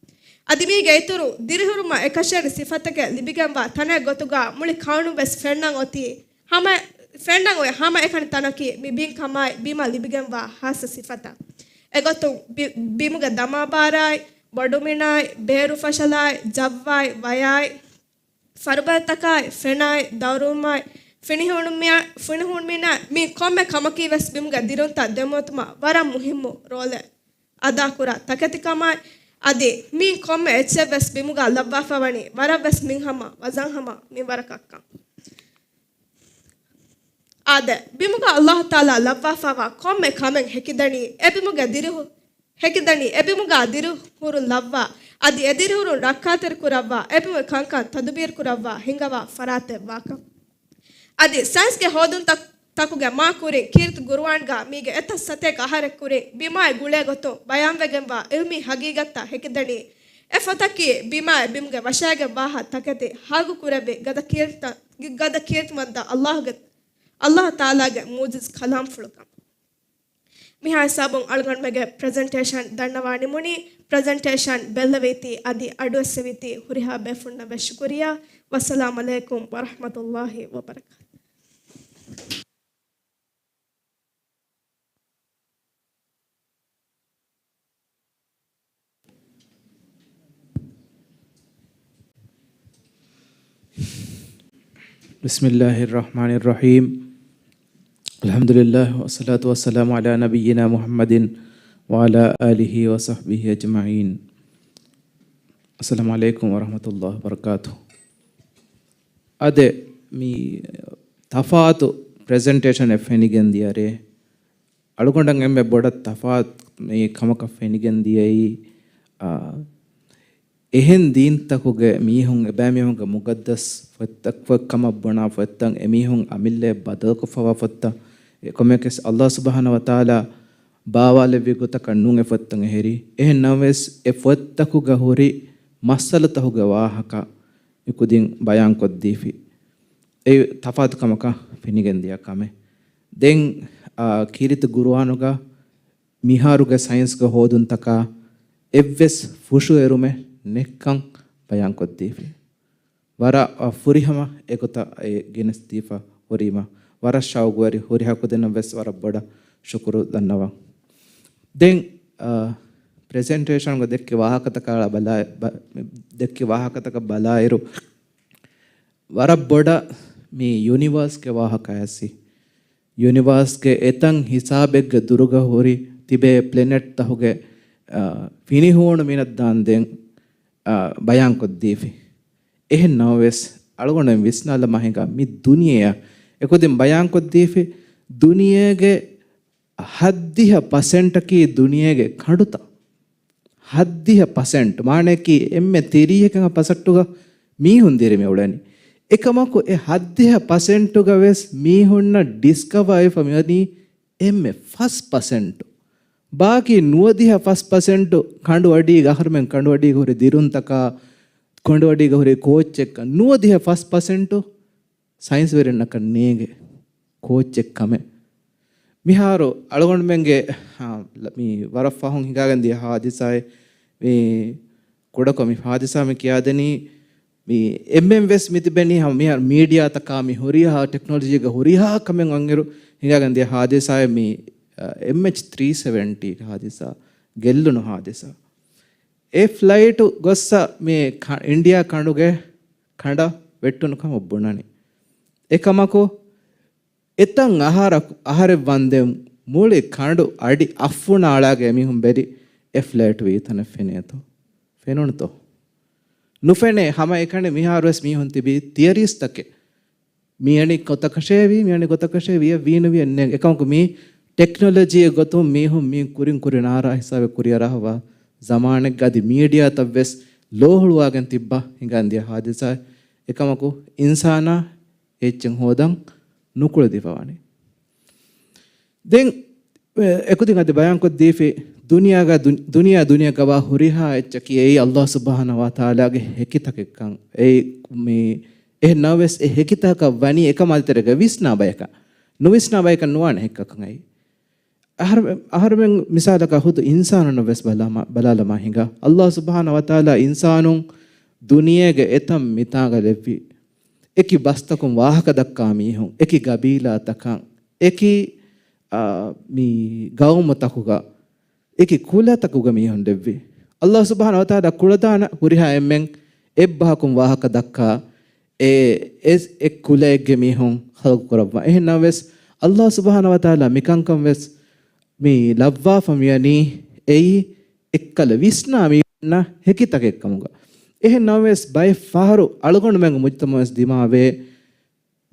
އަދި މީގެ އިތުރު، ދިރިހުރުމަށް އެކަށޭނެ ސިފަތަކެއް ލިބިގެންވާ ތަނެއް ގޮތުގަ މުޅި ކައުނުން ވެސް ފެންނަން އޮތީ ހަމަ، ފެންނަން އޮތް ހަމައެކަނި ތަނަކީ މި ބިން ކަމާއި ބިމަށް ލިބިގެންވާ ހާއްސަ ސިފަތައް. އެގޮތުން ބި-، ބިމުގެ ދަމާބާރާއި، ބޮޑުމިނާއި، ބޭރު ފަށަލާއި، ޖައްވާއި، ވަޔާއި، ފަރުބަދަތަކާއި، ފެނާއި، ދައުރުވުމާއި، ފިނިހޫނުމިއާ-، ފިނިހޫނުމިނާއި، މި ކޮންމެ ކަމަކީ ވެސް ބިމުގެ ދިރުންތައް ދެމިއޮތުމަށް ވަރަށް މުހިއްމު ރޯލެއް އަދާކުރާ ތަކެތި ކަމާއި، އަދި މި ކޮންމެ އެއްޗެއް ވެސް ބިމުގަ ލައްވާފަ ވަނީ ވަރަށް ވެސް މިން ހަމަ، ވަޒަން ހަމަ މިންވަރަކަށްކަން. އާދެ، ބިމުގަ ﷲ ތަޢާލާ ލައްވާފައިވާ ކޮންމެ ކަމެއް ހެކިދަނީ، އެ ބިމުގެ ދިރިހު-، ހެކިދަނީ، އެ ބިމުގަ ދިރިހުރުން ލައްވާ، އަދި އެ ދިރިހުރުން ރައްކާތެރި ކުރައްވާ، އެ ބިމުގެ ކަންކަން ތަދުބީރު ކުރައްވާ ހިންގަވާ ފަރާތެއް ވާކަން. އަދި ސައިންސްގެ ހޯދުންތައް-، ތަކުގެ މާ ކުރިން ކީރިތި ގުރުއާންގަ މީގެ އެތައް ސަތޭކަ އަހަރެއް ކުރިން ބިމާއި ގުޅޭ ގޮތުން ބަޔާންވެގެންވާ ޢިލްމީ ހަގީގަތްތައް ހެކިދަނީ، އެ ފޮތަކީ ބިމާއި ބިމުގެ ވަށައިގެން ވާހަ ތަކެތި ހައްގު ކުރެއްވި ގަދަ ކީރިތި-، ގަދަ ކީރިތިމަންދަ ﷲ ގެ-، ﷲ ތަޢާލާގެ މުޢުޖިޒް ކަލާމްފުޅުކަން. މިހާ ހިސާބުން އަޅުގަނޑުމެގެ ޕްރެޒެންޓޭޝަން ދަންނަވާ ނިމުނީ. ޕްރެޒެންޓޭޝަން ބެއްލެވީތީ އަދި އަޑުއެއްސެވީތީ ހުރިހާ ބޭފުޅުންނަށް ވެސް ޝުކުރިއްޔާ. ވައްސަލާމް ޢަލައިކުމް ވަރަޙްމަތުﷲ ވަބަރަކާތުހު. بسم الله الرحمن الرحيم. الحمد لله والصلاة والسلام على نبينا محمد وعلى آله وصحبه أجمعين. السلام عليكم ورحمة الله وبركاته. އާދެ، މި ތަފާތު ޕްރެޒެންޓޭޝަނެއް ފެނިގެން ދިޔަރޭ. އަޅުގަނޑަށް އެންމެ ބޮޑަށް ތަފާތު މި ކަމަކަށް ފެނިގެން ދިޔައީ، އާ، އެހެން ދީންތަކުގެ މީހުން، އެބައިމީހުންގެ މުގައްދަސް ފޮތްތައް، ފޮތް ކަމަށް ބުނާ ފޮތްތައް، އެމީހުން އަމިއްލައަށް ބަދަލުކޮށްފަވާ ފޮތްތައް، އެކަމަކުވެސް ﷲ ސުބްޙާނަހޫ ވަތަޢާލާ ބާވާލެއްވި ގޮތަކަށް ނޫން އެ ފޮތްތައް އެހެރީ. އެހެން ނަމަވެސް، އެ ފޮތްތަކުގަ ހުރި މައްސަލަތަކުގެ ވާހަކަ މިކުދިން ބަޔާންކޮށްދީފި. އެ ތަފާތު ކަމަކަށް ފެނިގެން ދިޔަ ކަމެއް. ދެން، އާ، ކީރިތި ގުރުއާނުގަ މިހާރުގެ ސައިންސްގެ ހޯދުންތަކާ އެއްވެސް ފުށުއެރުމެއް ނެތްކަން ބަޔާންކޮށްދީފި. ވަރަށް، އަ، ފުރިހަމަ އެގޮތަށް އެ ގެނެސްދީފަ ހުރީމަ، ވަރަށް ޝައުގުވެރި ހުރިހާ ކުދިންނަށް ވެސް ވަރަށް ބޮޑަށް ޝުކުރު ދަންނަވަން. ދެން، އަ، ޕްރެޒެންޓޭޝަންގަ ދެއްކި ވާހަކަތަކާ ބަލާ-، ބަ-، ދެއްކި ވާހަކަތަކަށް ބަލާއިރު، ވަރަށް ބޮޑަށް މި ޔުނިވާސްގެ ވާހަކަ އައިސް، ޔުނިވާސްގެ އެތައް ހިސާބެއްގެ ދުރުގަ ހުރި ތިބޭ ޕްލެނެޓްތަކުގެ، އާ، ފިނިހޫނު މިނަށް ދާންދެން، އާ، ބަޔާންކޮށްދީފި. އެހެން ނަމަވެސް، އަޅުގަނޑު ވިސްނާލަމާ ހިނގާ މި ދުނިޔެއަށް އެކުދިން ބަޔާންކޮށްދީފި، ދުނިޔޭގެ ހައްދިހަ ޕަސެންޓަކީ ދުނިޔޭގެ ކަނޑުތައް. ހައްދިހަ ޕަސެންޓް، މާނައަކީ އެންމެ ތިރީހަކަށް ޕަސެންޓުގަ މީހުން ދިރިމި އުޅެނީ. އެކަމަކު އެ ހައްދިހަ ޕަސެންޓުގަ ވެސް މީހުންނަށް ޑިސްކަވާ ވެފަ މިވަނީ އެންމެ ފަސް ޕަސެންޓު. ބާކީ ނުވަދިހަ ފަސް ޕަސެންޓު ކަނޑު އަޑީގަ އަހަރުމެން ކަނޑު އަޑީގަ ހުރި ދިރުންތަކާ، ކަނޑު އަޑީގަ ހުރި ކޯއްޗެއްކަން. ނުވަދިހަ ފަސް ޕަސެންޓު ސައިންސްވެރިންނަކަށް ނޭނގެ ކޯއްޗެއް ކަމެއް. މިހާރު އަޅުގަނޑުމެންގެ، އާ، މި ވަރަށް ފަހުން ހިނގާގެން ދިޔަ ހާދިސާއެއް، މި ކުޑަކޮށް މި ހާދިސާ މި ކިޔާދެނީ، މި އެންމެން ވެސް މި ތިބެނީ ހަމަ މިހާރު މީޑިއާތަކާ މި ހުރިހާ ޓެކްނޮލޮޖީގެ ހުރިހާ ކަމެއް އަންއިރު ހިނގާގެން ދިޔަ ހާދިސާއެއް މި، އާ، އެމްއެޗް ތްރީ ސެވެންޓީ ހާދިސާ، ގެއްލުނު ހާދިސާ. އެ ފްލައިޓު ގޮއްސަ މި ކަ-، އިންޑިއާ ކަނޑުގެ ކަނޑަށް ވެއްޓުނު ކަމަށް ބުނަނީ. އެކަމަކު، އެތައް އަހަރަކު، އަހަރެއް ވަންދެން މުޅި ކަނޑު އަޑި އަށްފުނާޅާގެ އެމީހުން ބެލި އެ ފްލައިޓް ވީ ތަނެއް ފެނޭތޯ؟ ފެނުނުތޯ؟ ނުފެނޭ. ހަމައެކަނި މިހާރުވެސް މީހުން ތިބީ ތިއަރީސްތަކެއް. މިއަނި ގޮތަކަށޭ ވީ، މިއަނި ގޮތަކަށޭ ވިޔަ ވީނު ވިޔަ ނޭނގެ. އެކަމަކު މީ ޓެކްނޮލޮޖީއެއް ގޮތުން މީހުން މީ ކުރިން ކުރިން އާރާ ހިސާބެއް ކުރިއަރާ ހަވާ ޒަމާނެއްގަ އަދި މީޑިއާތައް ވެސް ލޯހުޅުވާގެން ތިއްބާ ހިނގާން ދިޔަ ހާދިސާ. އެކަމަކު އިންސާނާ އެއްޗެއް ހޯދަން ނުކުޅެދިފަވާނެ. ދެން، އެ، އެކުދިން އަދި ބަޔާންކޮށްދީފި ދުނިޔާގަ، ދު-، ދުނިޔާ، ދުނިޔެއަކަށް ވާ ހުރިހާ އެއްޗަކީ އެއީ ﷲ ސުބްޙާނަހޫ ވަތަޢާލާގެ ހެކިތަކެއްކަން. އެއީ މި، އެހެން ނަމަވެސް އެ ހެކިތަކަށް ވަނީ އެކަމާ ދޭތެރޭގަ ވިސްނާ ބަޔަކަށް. ނުވިސްނާ ބަޔަކަށް ނުވާނެ ހެކިކަން އެއީ. އަހަރު-، އަހަރުމެން މިސާލަކަށް ހުދު އިންސާނުންނަށް ވެސް ބަލާމަ-، ބަލާލަމާ ހިނގާ. ﷲ ސުބްޙާނަހޫ ވަތަޢާލާ އިންސާނުން ދުނިޔޭގެ އެތައް މިތާގަ ލެއްވި. އެކި ބަސްތަކުން ވާހަކަ ދައްކާ މީހުން، އެކި ގަބީލާތަކަށް، އެކި، އާ، މި ގައުމުތަކުގަ، އެކި ކުލަތަކުގަ މީހުން ލެއްވި. ﷲ ސުބްޙާނަހޫ ވަތަޢާލާ ކުޅަދާނަ ހުރިހާ އެންމެން އެއްބަހަކުން ވާހަކަ ދައްކާ، އެ، އެ، އެއް ކުލައެއްގެ މީހުން ޚަލްޤު ކުރައްވާ. އެހެން ނަމަވެސް، ﷲ ސުބްޙާނަހޫ ވަތަޢާލާ މިކަންކަން ވެސް މި ލައްވާފަ މިވަނީ އެއީ އެއްކަލަ ވިސްނާ މީހުންނަށް ހެކިތަކެއް ކަމުގަ. އެހެން ނަމަވެސް، ބައެއް ފަހަރު އަޅުގަނޑުމެންގެ މުޖުތަމަޢުވެސް ދިމާވޭ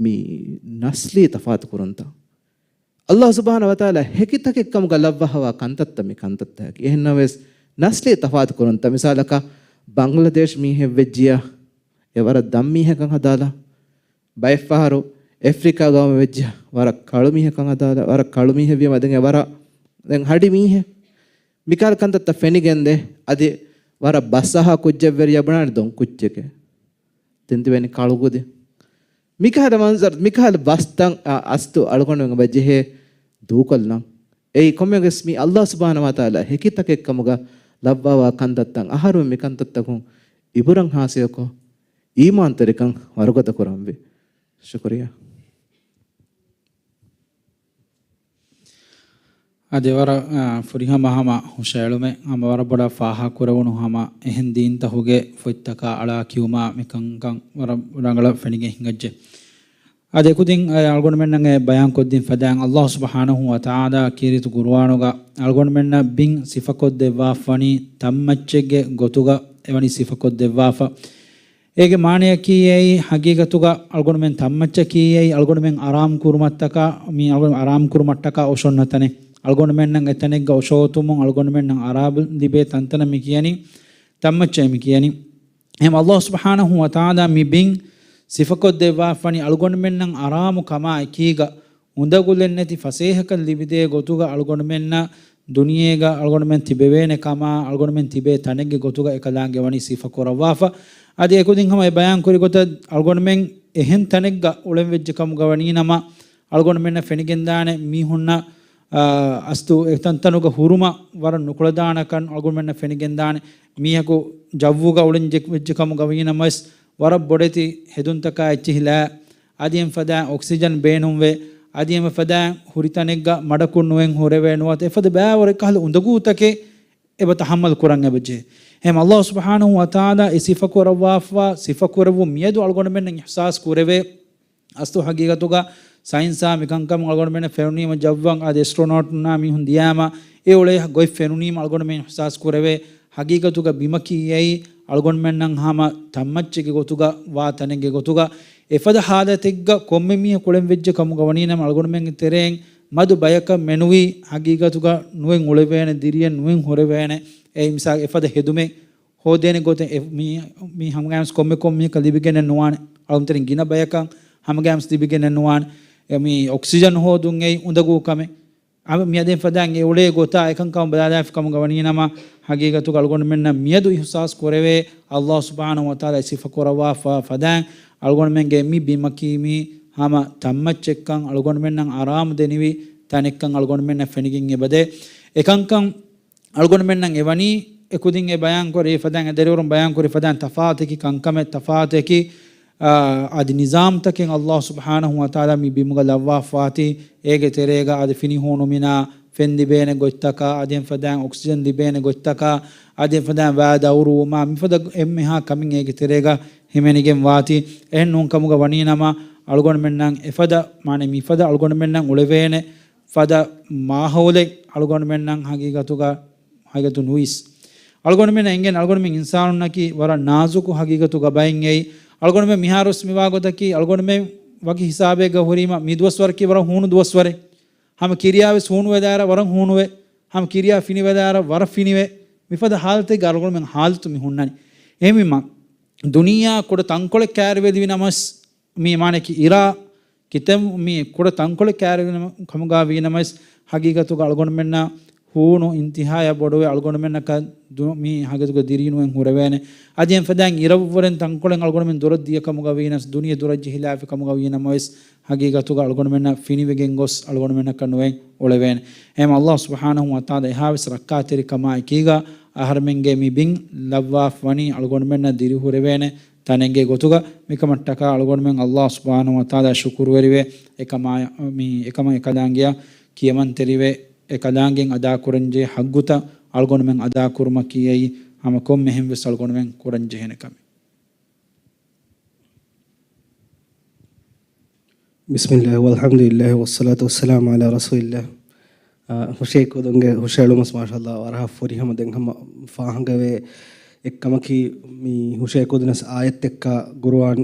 މި ނަސްލީ ތަފާތު ކުރުންތައް. ﷲ ސުބްޙާނަހޫ ވަތަޢާލާ ހެކިތަކެއް ކަމުގަ ލައްވާ ހަވާ ކަންތައްތައް މި ކަންތައްތަކަކީ. އެހެން ނަމަވެސް، ނަސްލީ ތަފާތު ކުރުންތައް، މިސާލަކަށް، ބަންގްލަދޭޝް މީހެއް ވެއްޖިޔާ، އެ ވަރަށް ދަށް މީހަކަށް ހަދާލާ، ބައެއްފަހަރު އެފްރިކާ ގައުމެއް ވެއްޖެ ވަރަށް ކަޅު މީހަކަށް ހަދާލާ، ވަރަށް ކަޅު މީހެއް ވީމަ ދެން އެ ވަރަށް ދެން ހަޑި މީހެއް. މިކަހަލަ ކަންތައްތައް ފެނިގެންދޭ. އަދި ވަރަށް ބަސްއަހާ ކުއްޖެއް ވެރިޔާ ބުނާނެ ދޮން ކުއްޖެކޭ. ދެން ތިބެނީ ކަޅު ކުދިން. މިކަހަލަ މަންޒަރު، މިކަހަލަ ބަސްތައް އަ-، އަސްތު އަޅުގަނޑުމެން އެބަ ޖެހޭ ދޫކޮށްލަން. އެއީ ކޮންމެވެސް މި ﷲ ސުބްޙާނަހޫ ވަތަޢާލާ ހެކިތަކެއް ކަމުގަ ލައްވާވާ ކަންތައްތައް. އަހަރުމެން މި ކަންތައްތަކުން އިބުރަތް ހާސިލްކޮށް، އީމާންތެރިކަން ވަރުގަދަ ކުރަންވީ. ޝުކުރިއްޔާ. އަދި ވަރަށް، އާ، ފުރިހަމަ ހަމަ ހުށައެޅުމެއް، ހަމަ ވަރަށް ބޮޑަށް ފާހަގަކުރެވުނު ހަމަ އެހެން ދީންތަކުގެ ފޮތްތަކާ އަޅާ ކިޔުމާ މިކަންކަން ވަރަށް ރަނގަޅަށް ފެނިގެން ހިނގައްޖެ. އަދި އެކުދިން އަޅުގަނޑުމެންނަށް އެ ބަޔާންކޮށްދިން ފަދައިން ﷲ ސުބްޙާނަހޫ ވަތަޢާލާ ކީރިތި ޤުރުއާނުގަ އަޅުގަނޑުމެންނަށް ބިން ސިފަކޮށްދެއްވާފަވަނީ ތަންމައްޗެއްގެ ގޮތުގަ އެވަނީ ސިފަކޮށްދެއްވާފަ. އޭގެ މާނަޔަކީ އެއީ ހަގީގަތުގަ އަޅުގަނޑުމެން ތައްމައްޗަކީ އެއީ އަޅުގަނޑުމެން އަރާމް ކުރުމަށްޓަކާ، މި އަޅުގަނޑު އަރާމް ކުރުމަށްޓަކާ އޮށޯންނަ ތަނެއް. އަޅުގަނޑުމެންނަށް އެތަނެއްގަ އޮށޯތުމުން އަޅުގަނޑުމެންނަށް އަރާމް ލިބޭ ތަންތަނަށް މި ކިޔަނީ ތައްމައްޗޭ މި ކިޔަނީ. އެހެން އަﷲ ސުބްޙާނަހޫ ވަތަޢާލާ މި ބިން ސިފަކޮށްދެއްވާފަނީ އަޅުގަނޑުމެންނަށް އަރާމު ކަމާ އެކީގަ، އުނދަގުލެއް ނެތި ފަސޭހަކަން ލިބިދޭ ގޮތުގަ އަޅުގަނޑުމެންނަށް ދުނިޔޭގަ އަޅުގަނޑުމެން ތިބެވޭނެ ކަމާ، އަޅުގަނޑުމެން ތިބޭ ތަނެއްގެ ގޮތުގަ އެކަލާނގެ ވަނީ ސިފަ ކުރައްވާފަ. އަދި އެކުދިން ހަމަ އެ ބަޔާން ކުރި ގޮތަށް އަޅުގަނޑުމެން އެހެން ތަނެއްގަ އުޅެން ވެއްޖެ ކަމުގަ ވަނީ ނަމަ، އަޅުގަނޑުމެންނަށް ފެނިގެންދާނެ މީހުންނަށް، އާ، އަސްތު އެތަންތަނުގަ ހުރުމަށް ވަރަށް ނުކުޅަދާނަކަން އަޅުގަނޑުމެންނަށް ފެނިގެންދާނެ. މީހަކު ޖައްވުގަ އުޅެން ޖެ-، ވެއްޖެ ކަމުގަ ވީ ނަމަވެސް، ވަރަށް ބޮޑެތި ހެދުންތަކާ އެއްޗިހި ލާ، އަދި އެން ފަދައިން އޮކްސިޖަން ބޭނުންވޭ، އަދި އެން ފަދައިން ހުރި ތަނެއްގަ މަޑަކުން ނުވެން ހުރެވޭ ނުވަތަ އެފަދަ ބައިވަރު އެކަހަލަ އުނދަގޫތަކެއް އެބަ ތަޙައްމަލް ކުރަން އެބަޖެހޭ. އެހެން އަﷲ ސުބްޙާނަހޫ ވަތަޢާލާ އެ ސިފަ ކުރައްވާފަ، ސިފަ ކުރެއްވުން މިއަދު އަޅުގަނޑުމެންނަށް އިޙްސާސް ކުރެވޭ. އަސްލު ހަގީގަތުގަ ސައިންސާ މިކަންކަމުން އަޅުގަނޑުމެންނަށް ފެނުނީމަ ޖައްވަށް އަދި އެސްޓްރޯނޯޓުންނާ މީހުން ދިޔާމަ އެ އުޅޭ ގޮތް ފެނުނީމަ އަޅުގަނޑުމެން އިޙްސާސް ކުރެވޭ. ހަގީގަތުގަ ބިމަކީ އެއީ އަޅުގަނޑުމެންނަށް ހަމަ ތައްމައްޗެއްގެ ގޮތުގަ ވާ ތަނެއްގެ ގޮތުގަ އެފަދަ ހާލަތެއްގަ ކޮންމެ މީހަކު އުޅެން ވެއްޖެ ކަމުގަ ވަނީ ނަމަ އަޅުގަނޑުމެންގެ ތެރެއިން މަދު ބަޔަކަށް މެނުވީ ހަގީގަތުގަ ނުވެން އުޅެވޭނެ، ދިރިއެއް ނުވެން ހުރެވޭނެ. އެ މިސާލް އެފަދަ ހެދުމެއް ހޯދޭނެ ގޮތެއް އެ-، މީ، މީ ހަމަގައިމުސް ކޮންމެ ކޮން މީހަކަށް ލިބިގެނެއް ނުވާނެ. އަޅުގަނޑުމެން ތެރެއިން ގިނަ ބަޔަކަށް ހަމަގައިމުސް ލިބިގެނެއް ނުވާނެ. އެ މީ އޮކްސިޖަން ހޯދުން އެއީ އުނދަގޫ ކަމެއް. އަ، މިއަދެން ފަދައިން އެ އުޅޭ ގޮތާ އެކަންކަމަށް ބަލާލާފި ކަމުގަ ވަނީ ނަމަ، ހަގީގަތުގަ އަޅުގަނޑުމެންނަށް މިއަދު އިޙުސާސް ކުރެވޭ، އަﷲ ސުބްޙާނަހޫ ވަތަޢާލާ އެ ސިފަ ކުރައްވާފަ ފަދައިން އަޅުގަނޑުމެންގެ މި ބިމަކީ މީ ހަމަ ތައްމައްޗެއްކަން، އަޅުގަނޑުމެންނަށް އަރާމު ދެނިވި ތަނެއްކަން އަޅުގަނޑުމެންނަށް ފެނިގެން އެބަދޭ. އެކަންކަން އަޅުގަނޑުމެންނަށް އެވަނީ އެކުދިން އެ ބަޔާން ކުރި ފަދައިން، އެ ދަރިވަރުން ބަޔާން ކުރި ފަދައިން ތަފާތަކި ކަންކަމެއް، ތަފާތަކި، އާ، އަދި ނިޒާމްތަކެއް އަﷲ ސުބްޙާނަހޫ ވަތަޢާލާ މި ބިމުގަ ލައްވާފާތީ، އޭގެ ތެރޭގަ އަދި ފިނި ހޫނުމިނާ ފެން ލިބޭނެ ގޮތްތަކާ، އަދި އެން ފަދައިން އޮކްސިޖަން ލިބޭނެ ގޮތްތަކާ، އަދި އެން ފަދައިން ވައި ދައުރުވުމާ، މިފަދަ އެންމެހާ ކަމެއް އޭގެ ތެރޭގަ ހިމެނިގެން ވާތީ. އެހެން ނޫން ކަމުގަ ވަނީ ނަމަ، އަޅުގަނޑުމެންނަށް އެފަދަ، މާނަ މިފަދަ އަޅުގަނޑުމެންނަށް އުޅެވޭނެ ފަދަ މާހައުލެއް އަޅުގަނޑުމެންނަށް ހަގީގަތުގަ، ހަގީގަތު ނުވިސް. އަޅުގަނޑުމެންނަށް އެނގެން، އަޅުގަނޑުމެން އިންސާނުންނަކީ ވަރަށް ނާޒުކު ހަގީގަތުގަ ބައެއް އެއީ. އަޅުގަނޑުމެން މިހާރުވެސް މިވާ ގޮތަކީ، އަޅުގަނޑުމެން ވަކި ހިސާބެއްގަ ހުރީމަ، މި ދުވަސްވަރަކީ ވަރަށް ހޫނު ދުވަސްވަރެއް. ހަމަ ކިރިޔާވެސް ހޫނުވެލާއިރަށް ވަރަށް ހޫނުވޭ. ހަމަ ކިރިޔާ ފިނިވެލާއިރަށް ވަރަށް ފިނިވޭ. މިފަދަ ހާލަތެއްގަ އަޅުގަނޑުމެން ހާލަތު މި ހުންނަނީ. އެހެންވީމަ، ދުނިޔެއާ ކުޑަ ތަންކޮޅެއް ކައިރިވެލިވި ނަމަވެސް، މި މާނައަކީ އިރާ ކިތަން މި ކުޑަ ތަންކޮޅެއް ކައިރިވެލި ނަމަ-، ކަމުގަ ވީ ނަމަވެސް، ހަގީގަތުގަ އަޅުގަނޑުމެންނަށް ހޫނު އިންތިހާޔަށް ބޮޑުވެ، އަޅުގަނޑުމެންނަކަށް ދު-، މި ހަގީގަތުގަ ދިރިއުޅެން ހުރެވޭނެ. އަދި އެން ފަދައިން އިރަށްވުރެން ތަންކޮޅެއް އަޅުގަނޑުމެން ދުރަށް ދިޔަ ކަމުގަ ވީ ނަމަވެސް، ދުނިޔެ ދުރަށް ޖެހިލާފި ކަމުގަ ވީ ނަމަވެސް، ހަގީގަތުގަ އަޅުގަނޑުމެންނަށް ފިނިވެގެން ގޮސް އަޅުގަނޑުމެންނަކަށް ނުވެ އުޅެވޭނެ. އެހެން އަﷲ ސުބްޙާނަހޫ ވަތަޢާލާ އެހާވެސް ރައްކާތެރިކަމާ އެކީގަ އަހަރެމެންގެ މި ބިން ލައްވާފަ ވަނީ އަޅުގަނޑުމެންނަށް ދިރިހުރެވޭނެ ތަނެއްގެ ގޮތުގަ. މިކަމަށްޓަކާ އަޅުގަނޑުމެން އަﷲ ސުބްޙާނަހޫ ވަތަޢާލާ ޝުކުރުވެރިވެ، އެކަމާ، މި އެކަމަށް އެކަލާނގެއަށް ކިޔަމަންތެރިވެ، އެކަލާނގެން އަދާކުރަންޖެހޭ ހައްގުތައް އަޅުގަނޑުމެން އަދާކުރުމަކީ އެއީ ހަމަ ކޮންމެހެން ވެސް އަޅުގަނޑުމެން ކުރަންޖެހޭނެ ކަމެއް. ބިސްމިއްލާހި ވަލްޙަމްދުލިއްލާހި ވައްޞަލާތު ވައްސަލާމު ޢަލާ ރަސޫލިއްލާހް. އާ، ހުށައެކުދިންގެ ހުށައެޅުމަށް މާޝާﷲ ވަރަހަށް ފުރިހަމަ. ދެން ހަމަ ފާހަގަވޭ އެއްކަމަކީ، މި ހުށައެކުދިނަސް އާޔަތްތަކާ، ގުރުއާން،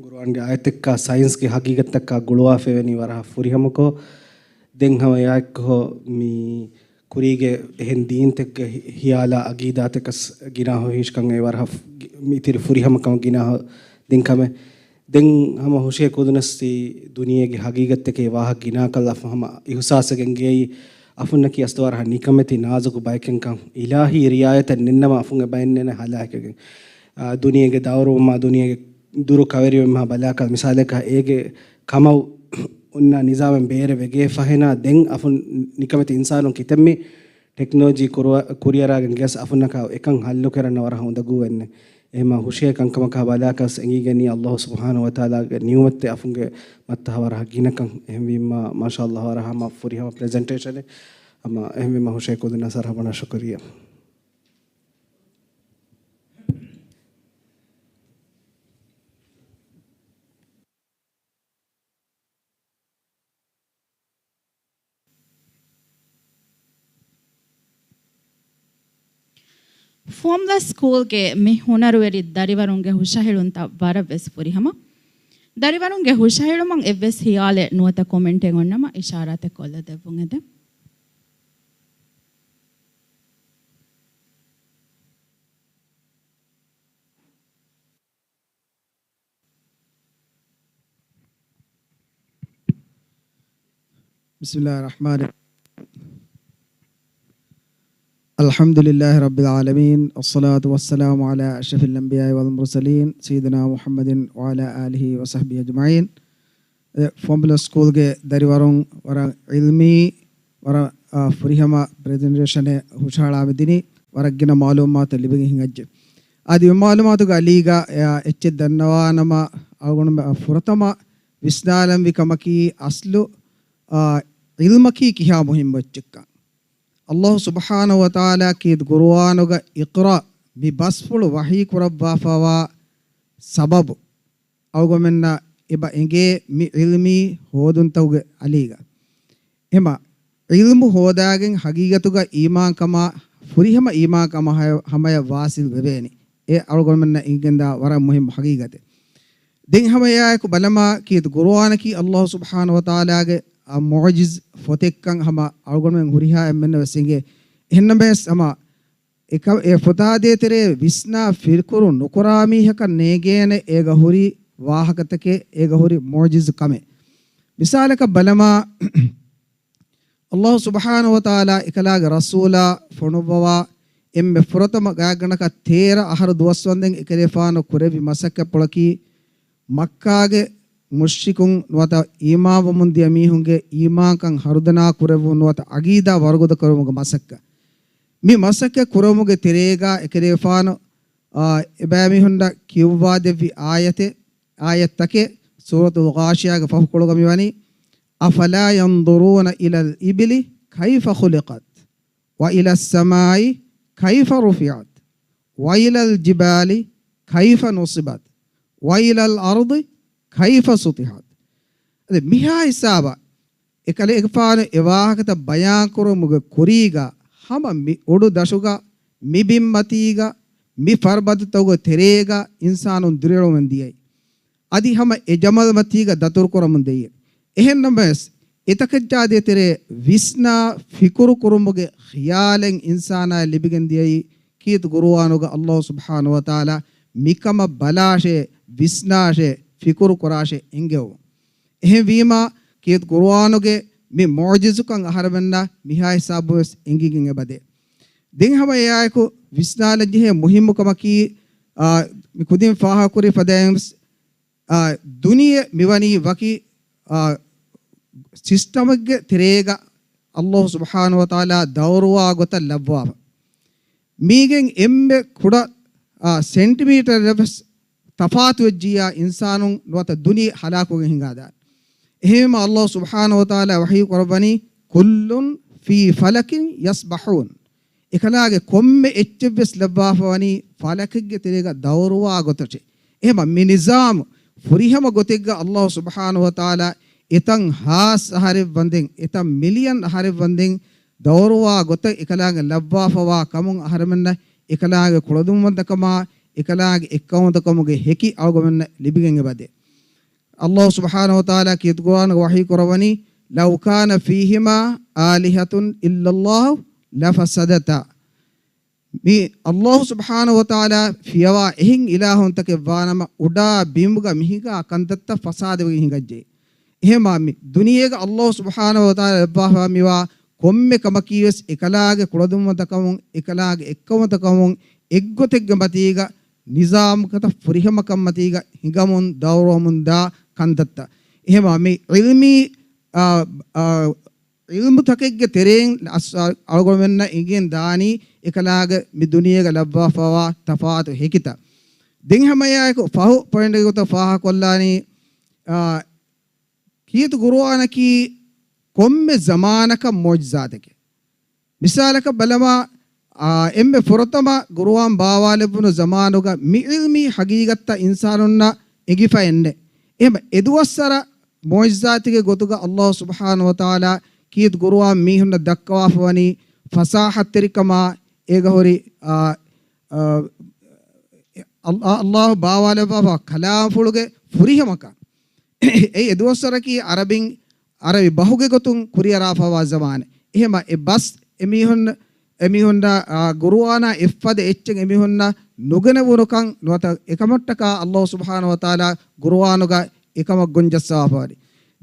ގުރުއާންގެ އާޔަތްތަކާ ސައިންސްގެ ހަގީގަތްތަކާ ގުޅުވާފައިވެނީ ވަރަހަށް ފުރިހަމަކޮށް، ދެން ހަމަ އެއާއެއްކޮށް މި ކުރީގެ އެހެން ދީންތެއްގެ ހި-، ހިޔާލާ އަގީދާތަކަސް ގިނާހު ހީށްކަން އެ ވަރަހަށް ގި-، މިތިރި ފުރިހަމަކަމަށް ގިނާހު ދިން ކަމެއް. ދެން ހަމަ ހުށައެކުދިނަސް ތި ދުނިޔޭގެ ހަގީގަތްތަކެއް ވާހަކަ ގިނާކޮށްލާފަ ހަމަ އިހުސާސްވެގެން ގެއްލި އަފުންނަކީ އަސްލު ވަރަހަށް ނިކަމެތި ނާޒުކު ބަޔެކެންކަން. އިލާހީ ރިއާޔަތެއް ނެތްނަމަ އަފުން އެބައިންނޭނެ ހަލާކެއް. އާ، ދުނިޔޭގެ ދައުރުވުމާ ދުނިޔޭގެ ދުރު ކަވެރިވެމާ ބަލާކަށް މިސާލަކަށް އޭގެ ކަމަށް އޮންނަ ނިޒާމެއް ބޭރެއް ވެގެ ފަހެނާ ދެން އަފުން ނިކަމެތި އިންސާނުން ކިތަންމެ ޓެކްނޮލޮޖީ ކުރުވަ-، ކުރިއަރާގެން ގެސް އަފުންނަކާ އެކަން ހައްލުކެރަން ވަރަހަށް އުނދަގޫވެންނެ. އެހެމާ ހުށައެ ކަންކަމަކާ ބަލާކަސް އެނގިގެނީ އަﷲ ސުބްޙާނަހޫ ވަތަޢާލާގެ ނިޢުމަތެއް އަފުންގެ މައްތަހަ ވަރަހަށް ގިނަކަން. އެހެންވީމާ، މާޝާﷲ ވަރަށް ހަމަ ފުރިހަމަ ޕްރެޒެންޓޭޝަނެއް. ހަމަ އެހެންވީމާ ހުށައެކުދިންނަށް ސަރަހަބަނާ ޝުކުރިއްޔާ. ފުވައްމުލައް ސްކޫލްގެ މި ހުނަރުވެރި ދަރިވަރުންގެ ހުށަހެޅުންތައް ވަރަށް ވެސް ފުރިހަމަ. ދަރިވަރުންގެ ހުށަހެޅުމަށް އެއްވެސް ހިޔާލެއް ނުވަތަ ކޮމެންޓެއް އޮންނަމަ އިޝާރާތެއް ކޮށްލަ ދެއްވުން އެދެން. بسم الله الرحمن الرحيم. الحمد لله رب العالمين، والصلاة والسلام على أشرف الأنبياء والمرسلين، سيدنا محمد وعلى آله وصحبه أجمعين. އެ، ފުވައްމުލައް ސްކޫލްގެ ދަރިވަރުން ވަރަށް ޢިލްމީ، ވަރަށް، އާ، ފުރިހަމަ ޕްރެޒެންޓޭޝަނެއް ހުށަހަޅާމެދިނީ، ވަރަށް ގިނަ މަޢުލޫމާތު ލިބިގެން ހިނގައްޖެ. އަދި މި މަޢުލޫމާތުގެ އަލީގަ، އެ، އެއްޗެއް ދަންނަވާނަމަ، އަޅުގަނޑު ފުރަތަމަ ވިސްނާލަންވީ ކަމަކީ އަސްލު، އާ، ޢިލްމަކީ ކިހާ މުހިއްމު އެއްޗެއްކަން. ﷲ ސުބްޙާނަހޫ ވަތަޢާލާ ކީރިތި ޤުރުއާނުގަ އިޤްރާ މި ބަސްފުޅު ވަޙީ ކުރައްވާފައިވާ ސަބަބު، އަޅުގަނޑުމެންނަށް އެބަ އެނގޭ މި ޢިލްމީ ހޯދުންތަކުގެ އަލީގަ. އެމަ ޢިލްމު ހޯދާގެން ޙަޤީޤަތުގަ އީމާންކަމާ، ފުރިހަމަ އީމާންކަމާ ހަ-، ހަމަޔަށް ވާޞިލް ވެވޭނެ. އެ އަޅުގަނޑުމެންނަށް އެނގިގެންދާ ވަރަށް މުހިއްމު ޙަޤީޤަތެއް. ދެން ހަމަ އެއާއެކު ބަލަމާ ކީރިތި ޤުރުއާނަކީ ﷲ ސުބްޙާނަހޫ ވަތަޢާލާގެ، އަ، މުޢުޖިޒް ފޮތެއްކަން ހަމަ އަޅުގަނޑުމެން ހުރިހާ އެންމެންނަށް ވެސް އެނގޭ. އެހެންނަމަވެސް ހަމަ އެ ކަ-، އެ ފޮތާ ދޭތެރޭ ވިސްނާ ފިކުރު ނުކުރާ މީހަކަށް ނޭނގޭނެ އޭގަ ހުރި ވާހަކަތަކެއް، އޭގަ ހުރި މުޢުޖިޒު ކަމެއް. މިސާލަކަށް ބަލަމާ، ﷲ ސުބްޙާނަހޫ ވަތަޢާލާ އެކަލާގެ ރަސޫލާ ފޮނުއްވަވާ އެންމެ ފުރަތަމަ ގާތްގަނޑަކަށް ތޭރަ އަހަރު ދުވަސްވަންދެން އެކަލޭފާނު ކުރެއްވި މަސައްކަތްޕުޅަކީ، މައްކާގެ މުޝްރިކުން ނުވަތަ އީމާންވަމުން ދިޔަ މީހުންގެ އީމާންކަން ހަރުދަނާ ކުރެއްވުން ނުވަތަ ޢަޤީދާ ވަރުގަދަ ކުރުމުގެ މަސައްކަތް. މި މަސައްކަތް ކުރުމުގެ ތެރޭގަ އެކަލޭފާނު، އާ، އެބައިމީހުންނަށް ކިޔުއްވާ ދެއްވި އާޔަތެއް، އާޔަތްތަކެއް ސޫރަތުލް ޣާޝިޔާގެ ފަހުކޮޅުގަ މިވަނީ، أفلا ينظرون إلى الإبل كيف خلقت وإلى السماء كيف رفعت وإلى الجبال كيف نصبت وإلى الأرض كيف سطحت. އަދި މިހާ ހިސާބަށް އެކަލޭގެފާނު އެ ވާހަކަތައް ބަޔާންކުރުމުގެ ކުރީގަ ހަމަ މި އުޑު ދަށުގަ މި ބިންމަތީގަ މި ފަރުބަދަތަކުގެ ތެރޭގަ އިންސާނުން ދިރިއުޅުމުން ދިޔައީ. އަދި ހަމަ އެ ޖަމަލުމަތީގަ ދަތުރުކުރަމުން ދެއްޔެވެ. އެހެންނަމަވެސް، އެތަކެއްޗާ ދޭތެރޭ ވިސްނާ ފިކުރު ކުރުމުގެ ޚިޔާލެއް އިންސާނާއަށް ލިބިގެން ދިޔައީ ކީރިތި ޤުރުއާނުގަ ﷲ ސުބްޙާނަހޫ ވަތަޢާލާ މިކަމަށް ބަލާށޭ، ވިސްނާށޭ، ފިކުރު ކުރާށޭ އެންގެވުން. އެހެންވީމާ، ކީރިތި ޤުރުއާނުގެ މި މުޢުޖިޒުކަން އަހަރެމެންނަށް މިހާ ހިސާބުވެސް އެނގިގެން އެބަދޭ. ދެން ހަމަ އެއާއެކު ވިސްނާލަންޖެހޭ މުހިއްމު ކަމަކީ، އާ، މި ކުދިން ފާހަގަކުރި ފަދައިން ވެސް، އާ، ދުނިޔެ މިވަނީ ވަކި، އާ، ސިސްޓަމެއްގެ ތެރޭގަ ﷲ ސުބްޙާނަހޫ ވަތަޢާލާ ދައުރުވާ ގޮތަށް ލައްވާފަ. މީގެން އެންމެ ކުޑަ، އާ، ސެންޓިމީޓަރެއް ވެސް ތަފާތުވެއްޖިއްޔާ އިންސާނުން ނުވަތަ ދުނިޔެ ހަލާކުވެގެން ހިނގާދާނެ. އެހެންވީމަ ﷲ ސުބްޙާނަހޫ ވަތަޢާލާ ވަޙީ ކުރައްވަނީ، كل في فلك يسبحون. އެކަލާގެ ކޮންމެ އެއްޗެއްވެސް ލައްވާފަވަނީ ފަލަކެއްގެ ތެރޭގަ ދައުރުވާ ގޮތަށޭ. އެހެންވީމަ މި ނިޒާމު ފުރިހަމަ ގޮތެއްގަ ﷲ ސުބްޙާނަހޫ ވަތަޢާލާ އެތަން ހާސް އަހަރެއް ވަންދެން، އެތަން މިލިއަން އަހަރެއް ވަންދެން ދައުރުވާ ގޮތަށް އެކަލާނގެ ލައްވާފަވާ ކަމުން އަހަރެމެންނަށް އެކަލާނގެ ކުޅަދުންވަންތަކަމާ، އެކަލާނގެ އެއްކައުވަންތަކަމުގެ ހެކި އަޅުގަނޑުމެންނަށް ލިބިގެން އެބަދޭ. ﷲ ސުބްޙާނަހޫ ވަތަޢާލާ ކީރިތި ޤުރުއާނުގަ ވަޙީ ކުރައްވަނީ، لو كان فيهما آلهة إلا الله لفسدتا. މި ﷲ ސުބްޙާނަހޫ ވަތަޢާލާ ފިޔަވާ އެހެން އިލާހުންތަކެއް ވާނަމަ، އުޑާ ބިމުގަ މިހިނގާ ކަންތައްތައް ފަސާދަވެގެން ހިނގައްޖެ. އެހެންވީމާ މި ދުނިޔޭގަ ﷲ ސުބްޙާނަހޫ ވަތަޢާލާ ލައްވާފަ މިވާ ކޮންމެ ކަމަކީވެސް އެކަލާގެ ކުޅަދުންވަންތަކަމުން، އެކަލާގެ އެއްކައުވަންތަކަމުން، އެއްގޮތެއްގެ މަތީގަ، ނިޒާމުގަތައް ފުރިހަމަކަން މަތީގަ ހިނގަމުން، ދައުރުވަމުން ދާ ކަންތައްތައް. އެހެންވީމާ މި ޢިލްމީ، އާ، އާ، ޢިލްމުތަކެއްގެ ތެރެއިން އަސް-، އަޅުގަނޑުމެންނަށް އެނގިގެން ދާނީ އެކަލާގެ މި ދުނިޔޭގަ ލައްވާފަވާ ތަފާތު ހެކިތައް. ދެން ހަމައެއާއެކު ފަހު ޕޮއިންޓެއްގެ ގޮތަށް ފާހަގަކޮށްލާނީ، އާ، ކީރިތި ޤުރުއާނަކީ ކޮންމެ ޒަމާނަކަށް މުޢުޖިޒާތެކޭ. މިސާލަކަށް ބަލަމާ، އާ، އެންމެ ފުރަތަމަ ޤުރުއާން ބާވާލެއްވުނު ޒަމާނުގަ މި ޢިލްމީ ޙަޤީޤަތްތައް އިންސާނުންނަށް އެނގިފައެއްނެ. އެހެން އެދުވަސްވަރަށް މުޢުޖިޒާތެއްގެ ގޮތުގަ ﷲ ސުބްޙާނަހޫ ވަތަޢާލާ ކީރިތި ޤުރުއާން މީހުންނަށް ދައްކަވާފަވަނީ ފަސާޙަތްތެރިކަމާ، އޭގަ ހުރި، އާ، އަ، އަ، އައްލާހު ބާވާލައްވާފަ ކަލާމްފުޅުގެ ފުރިހަމަކަން. އެއީ އެދުވަސްވަރަކީ ޢަރަބިން، ޢަރަބި ބަހުގެ ގޮތުން ކުރިއަރާފަވާ ޒަމާނެއް. އެހެމަ އެ ބަސް އެމީހުން، އެމީހުންނަށް، އާ، ގުރުއާނާ އެއްފަދަ އެއްޗެއް އެމީހުންނަށް ނުގެނެވުނުކަން ނުވަތަ އެކަމަށްޓަކާ އައްލާހު ސުބްޙާނަހު ވަތަޢާލާ ގުރުއާނުގަ އެކަމަށް ގޮންޖައްސަވާފަވަނީ.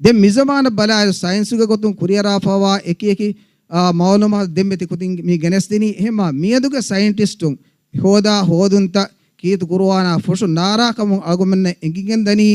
ދެން މިޒަމާނަށް ބަލާއިރު ސައިންސުގެ ގޮތުން ކުރިއަރާފަވާ އެކި އެކި، އާ، މަޢުލޫމާތު ދެންމެ ތި ކުދިން މި ގެނެސްދިނީ. އެހެމަ މިއަދުގެ ސައިންޓިސްޓުން ހޯދާ ހޯދުންތައް ކީރިތި ގުރުއާނާ ފުށު ނާރާ ކަމުން އަޅުގަނޑުމެންނަށް އެނގިގެން ދަނީ،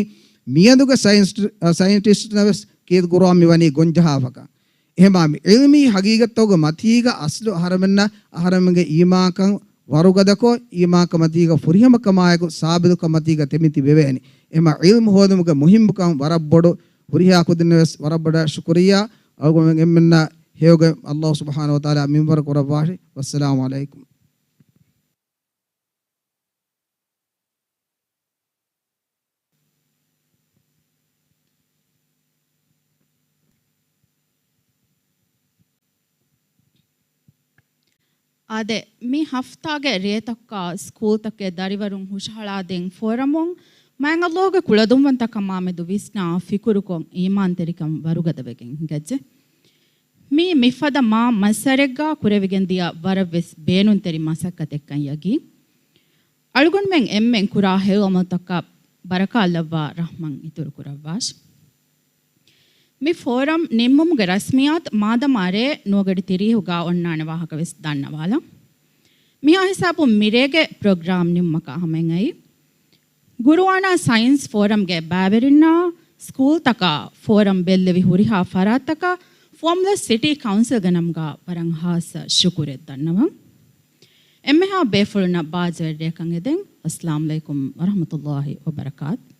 މިއަދުގެ ސައިންސް-، ސައިންޓިސްޓުންނަށް ވެސް ކީރިތި ގުރުއާން މިވަނީ ގޮންޖަހާފަކަން. އެހެމާ މި ޢިލްމީ ހަގީގަތްތަކުގެ މަތީގަ އަސްލު އަހަރެމެންނަށް އަހަރެމެންގެ އީމާންކަން ވަރުގަދަކޮށް، އީމާންކަން މަތީގަ ފުރިހަމަކަމާއެކު ސާބިތުކަން މަތީގަ ތެމިތި ވެވޭނެ. އެހެމާ ޢިލްމު ހޯދުމުގެ މުހިއްމުކަން ވަރަށް ބޮޑު، ހުރިހާ ކުދިންނަށް ވެސް ވަރަށް ބޮޑަށް ޝުކުރިއްޔާ. އަޅުގަނޑުމެން އެންމެންނަށް ހެޔޮގެ އައްލާހު ސުބްޙާނަހު ވަތަޢާލާ މިންވަރު ކުރައްވާށި. ވައްސަލާމު ޢަލައިކުމް. އާދެ، މި ހަފްތާގެ ރޭތަކާ ސްކޫލްތަކެއް ދަރިވަރުން ހުށަހަޅާދޭން ފޯރަމުން މާތް އައްލާހުގެ ކުޅަދުންވަންތަކަމާމެދު ވިސްނާ ފިކުރުކޮށް އީމާންތެރިކަން ވަރުގަދަވެގެން ހިނގައްޖެ. މީ މިފަދަ މާ މައްސަރެއްގާ ކުރެވިގެންދިޔަ ވަރަށްވެސް ބޭނުންތެރި މަސައްކަތެއްކަން ޔަގީން. އަޅުގަނޑުމެން އެންމެން ކުރާ ހެޔޮ ޢަމަލުތަކަށް ބަރަކާތްލައްވާ ރަޙްމަތް އިތުރުކުރައްވާށި. މި ފޯރަމް ނިންމުމުގެ ރަސްމިއްޔާތު މާދަމާ ރޭ ނުވަގަޑި ތިރީހުގާ އޮންނާނެ ވާހަކަވެސް ދަންނަވާލަން. މިހާ ހިސާބުން މިރޭގެ ޕްރޮގްރާމް ނިންމުމަކާ ހަމައަށް އައީ. ގުރުއާނާ ސައިންސް ފޯރަމްގެ ބައިވެރިންނާ ސްކޫލްތަކާ ފޯރަމް ބެއްލެވި ހުރިހާ ފަރާތްތަކަށް ފޯމްލެސް ސިޓީ ކައުންސިލްގެ ނަމުގާ ވަރަށް ހާއްސަ ޝުކުރެއް ދަންނަވަން. އެންމެހާ ބޭފުޅުންނަށް ބާއްޖަވެރި ރެއަކަށް އެދެން. އައްސަލާމު ޢަލައިކުމް ވަރަޙްމަތުﷲ ވަބަރަކާތު.